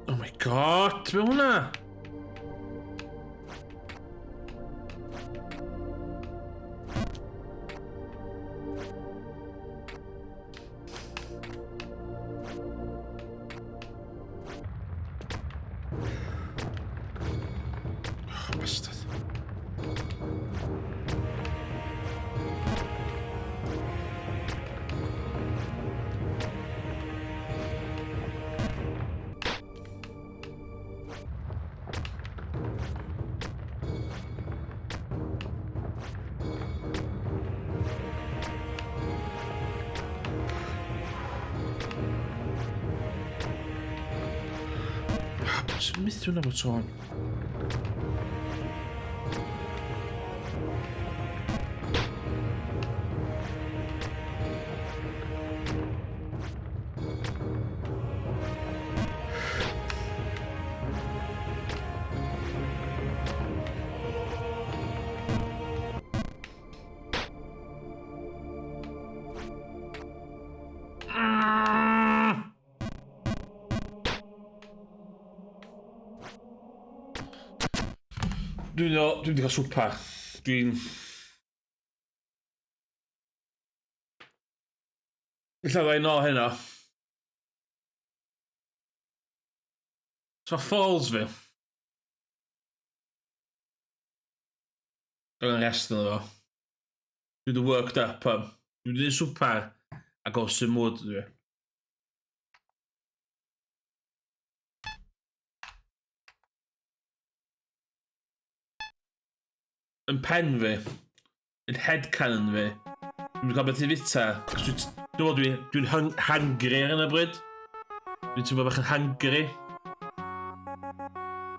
Oh my god, be hwnna? Oh, bastard. Ah, Sy'n methu hwnna bod tôn. Mm. Dwi'n dwi wedi cael swpa. Dwi'n... Ella ddau nôl heno. So falls fi. Gael yn rest yna fo. Dwi wedi worked up. Dwi wedi gwneud swper a gael sy'n mwd dwi. Yn pen fi, yn head canon fi, dwi'n cael beth i fita, cos dwi'n dwi, dwi, dwi'n hung, hangry ar hyn o bryd. Dwi'n teimlo bach yn hangry.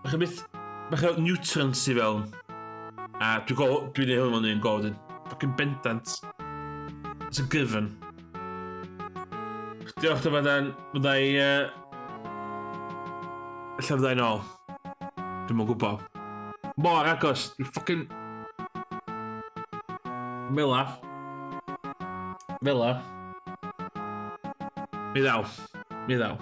Bach yn beth, bach o nutrients i fewn. A dwi'n go, dwi'n ei hwn yn go, dwi'n fucking bendant. It's a given. Diolch dy fydda'n, fydda i, ella fydda i'n ôl. Dwi'm yn gwybod. Mor agos, dwi'n fucking... Mela. Mela. Mi ddaw. Mi ddaw.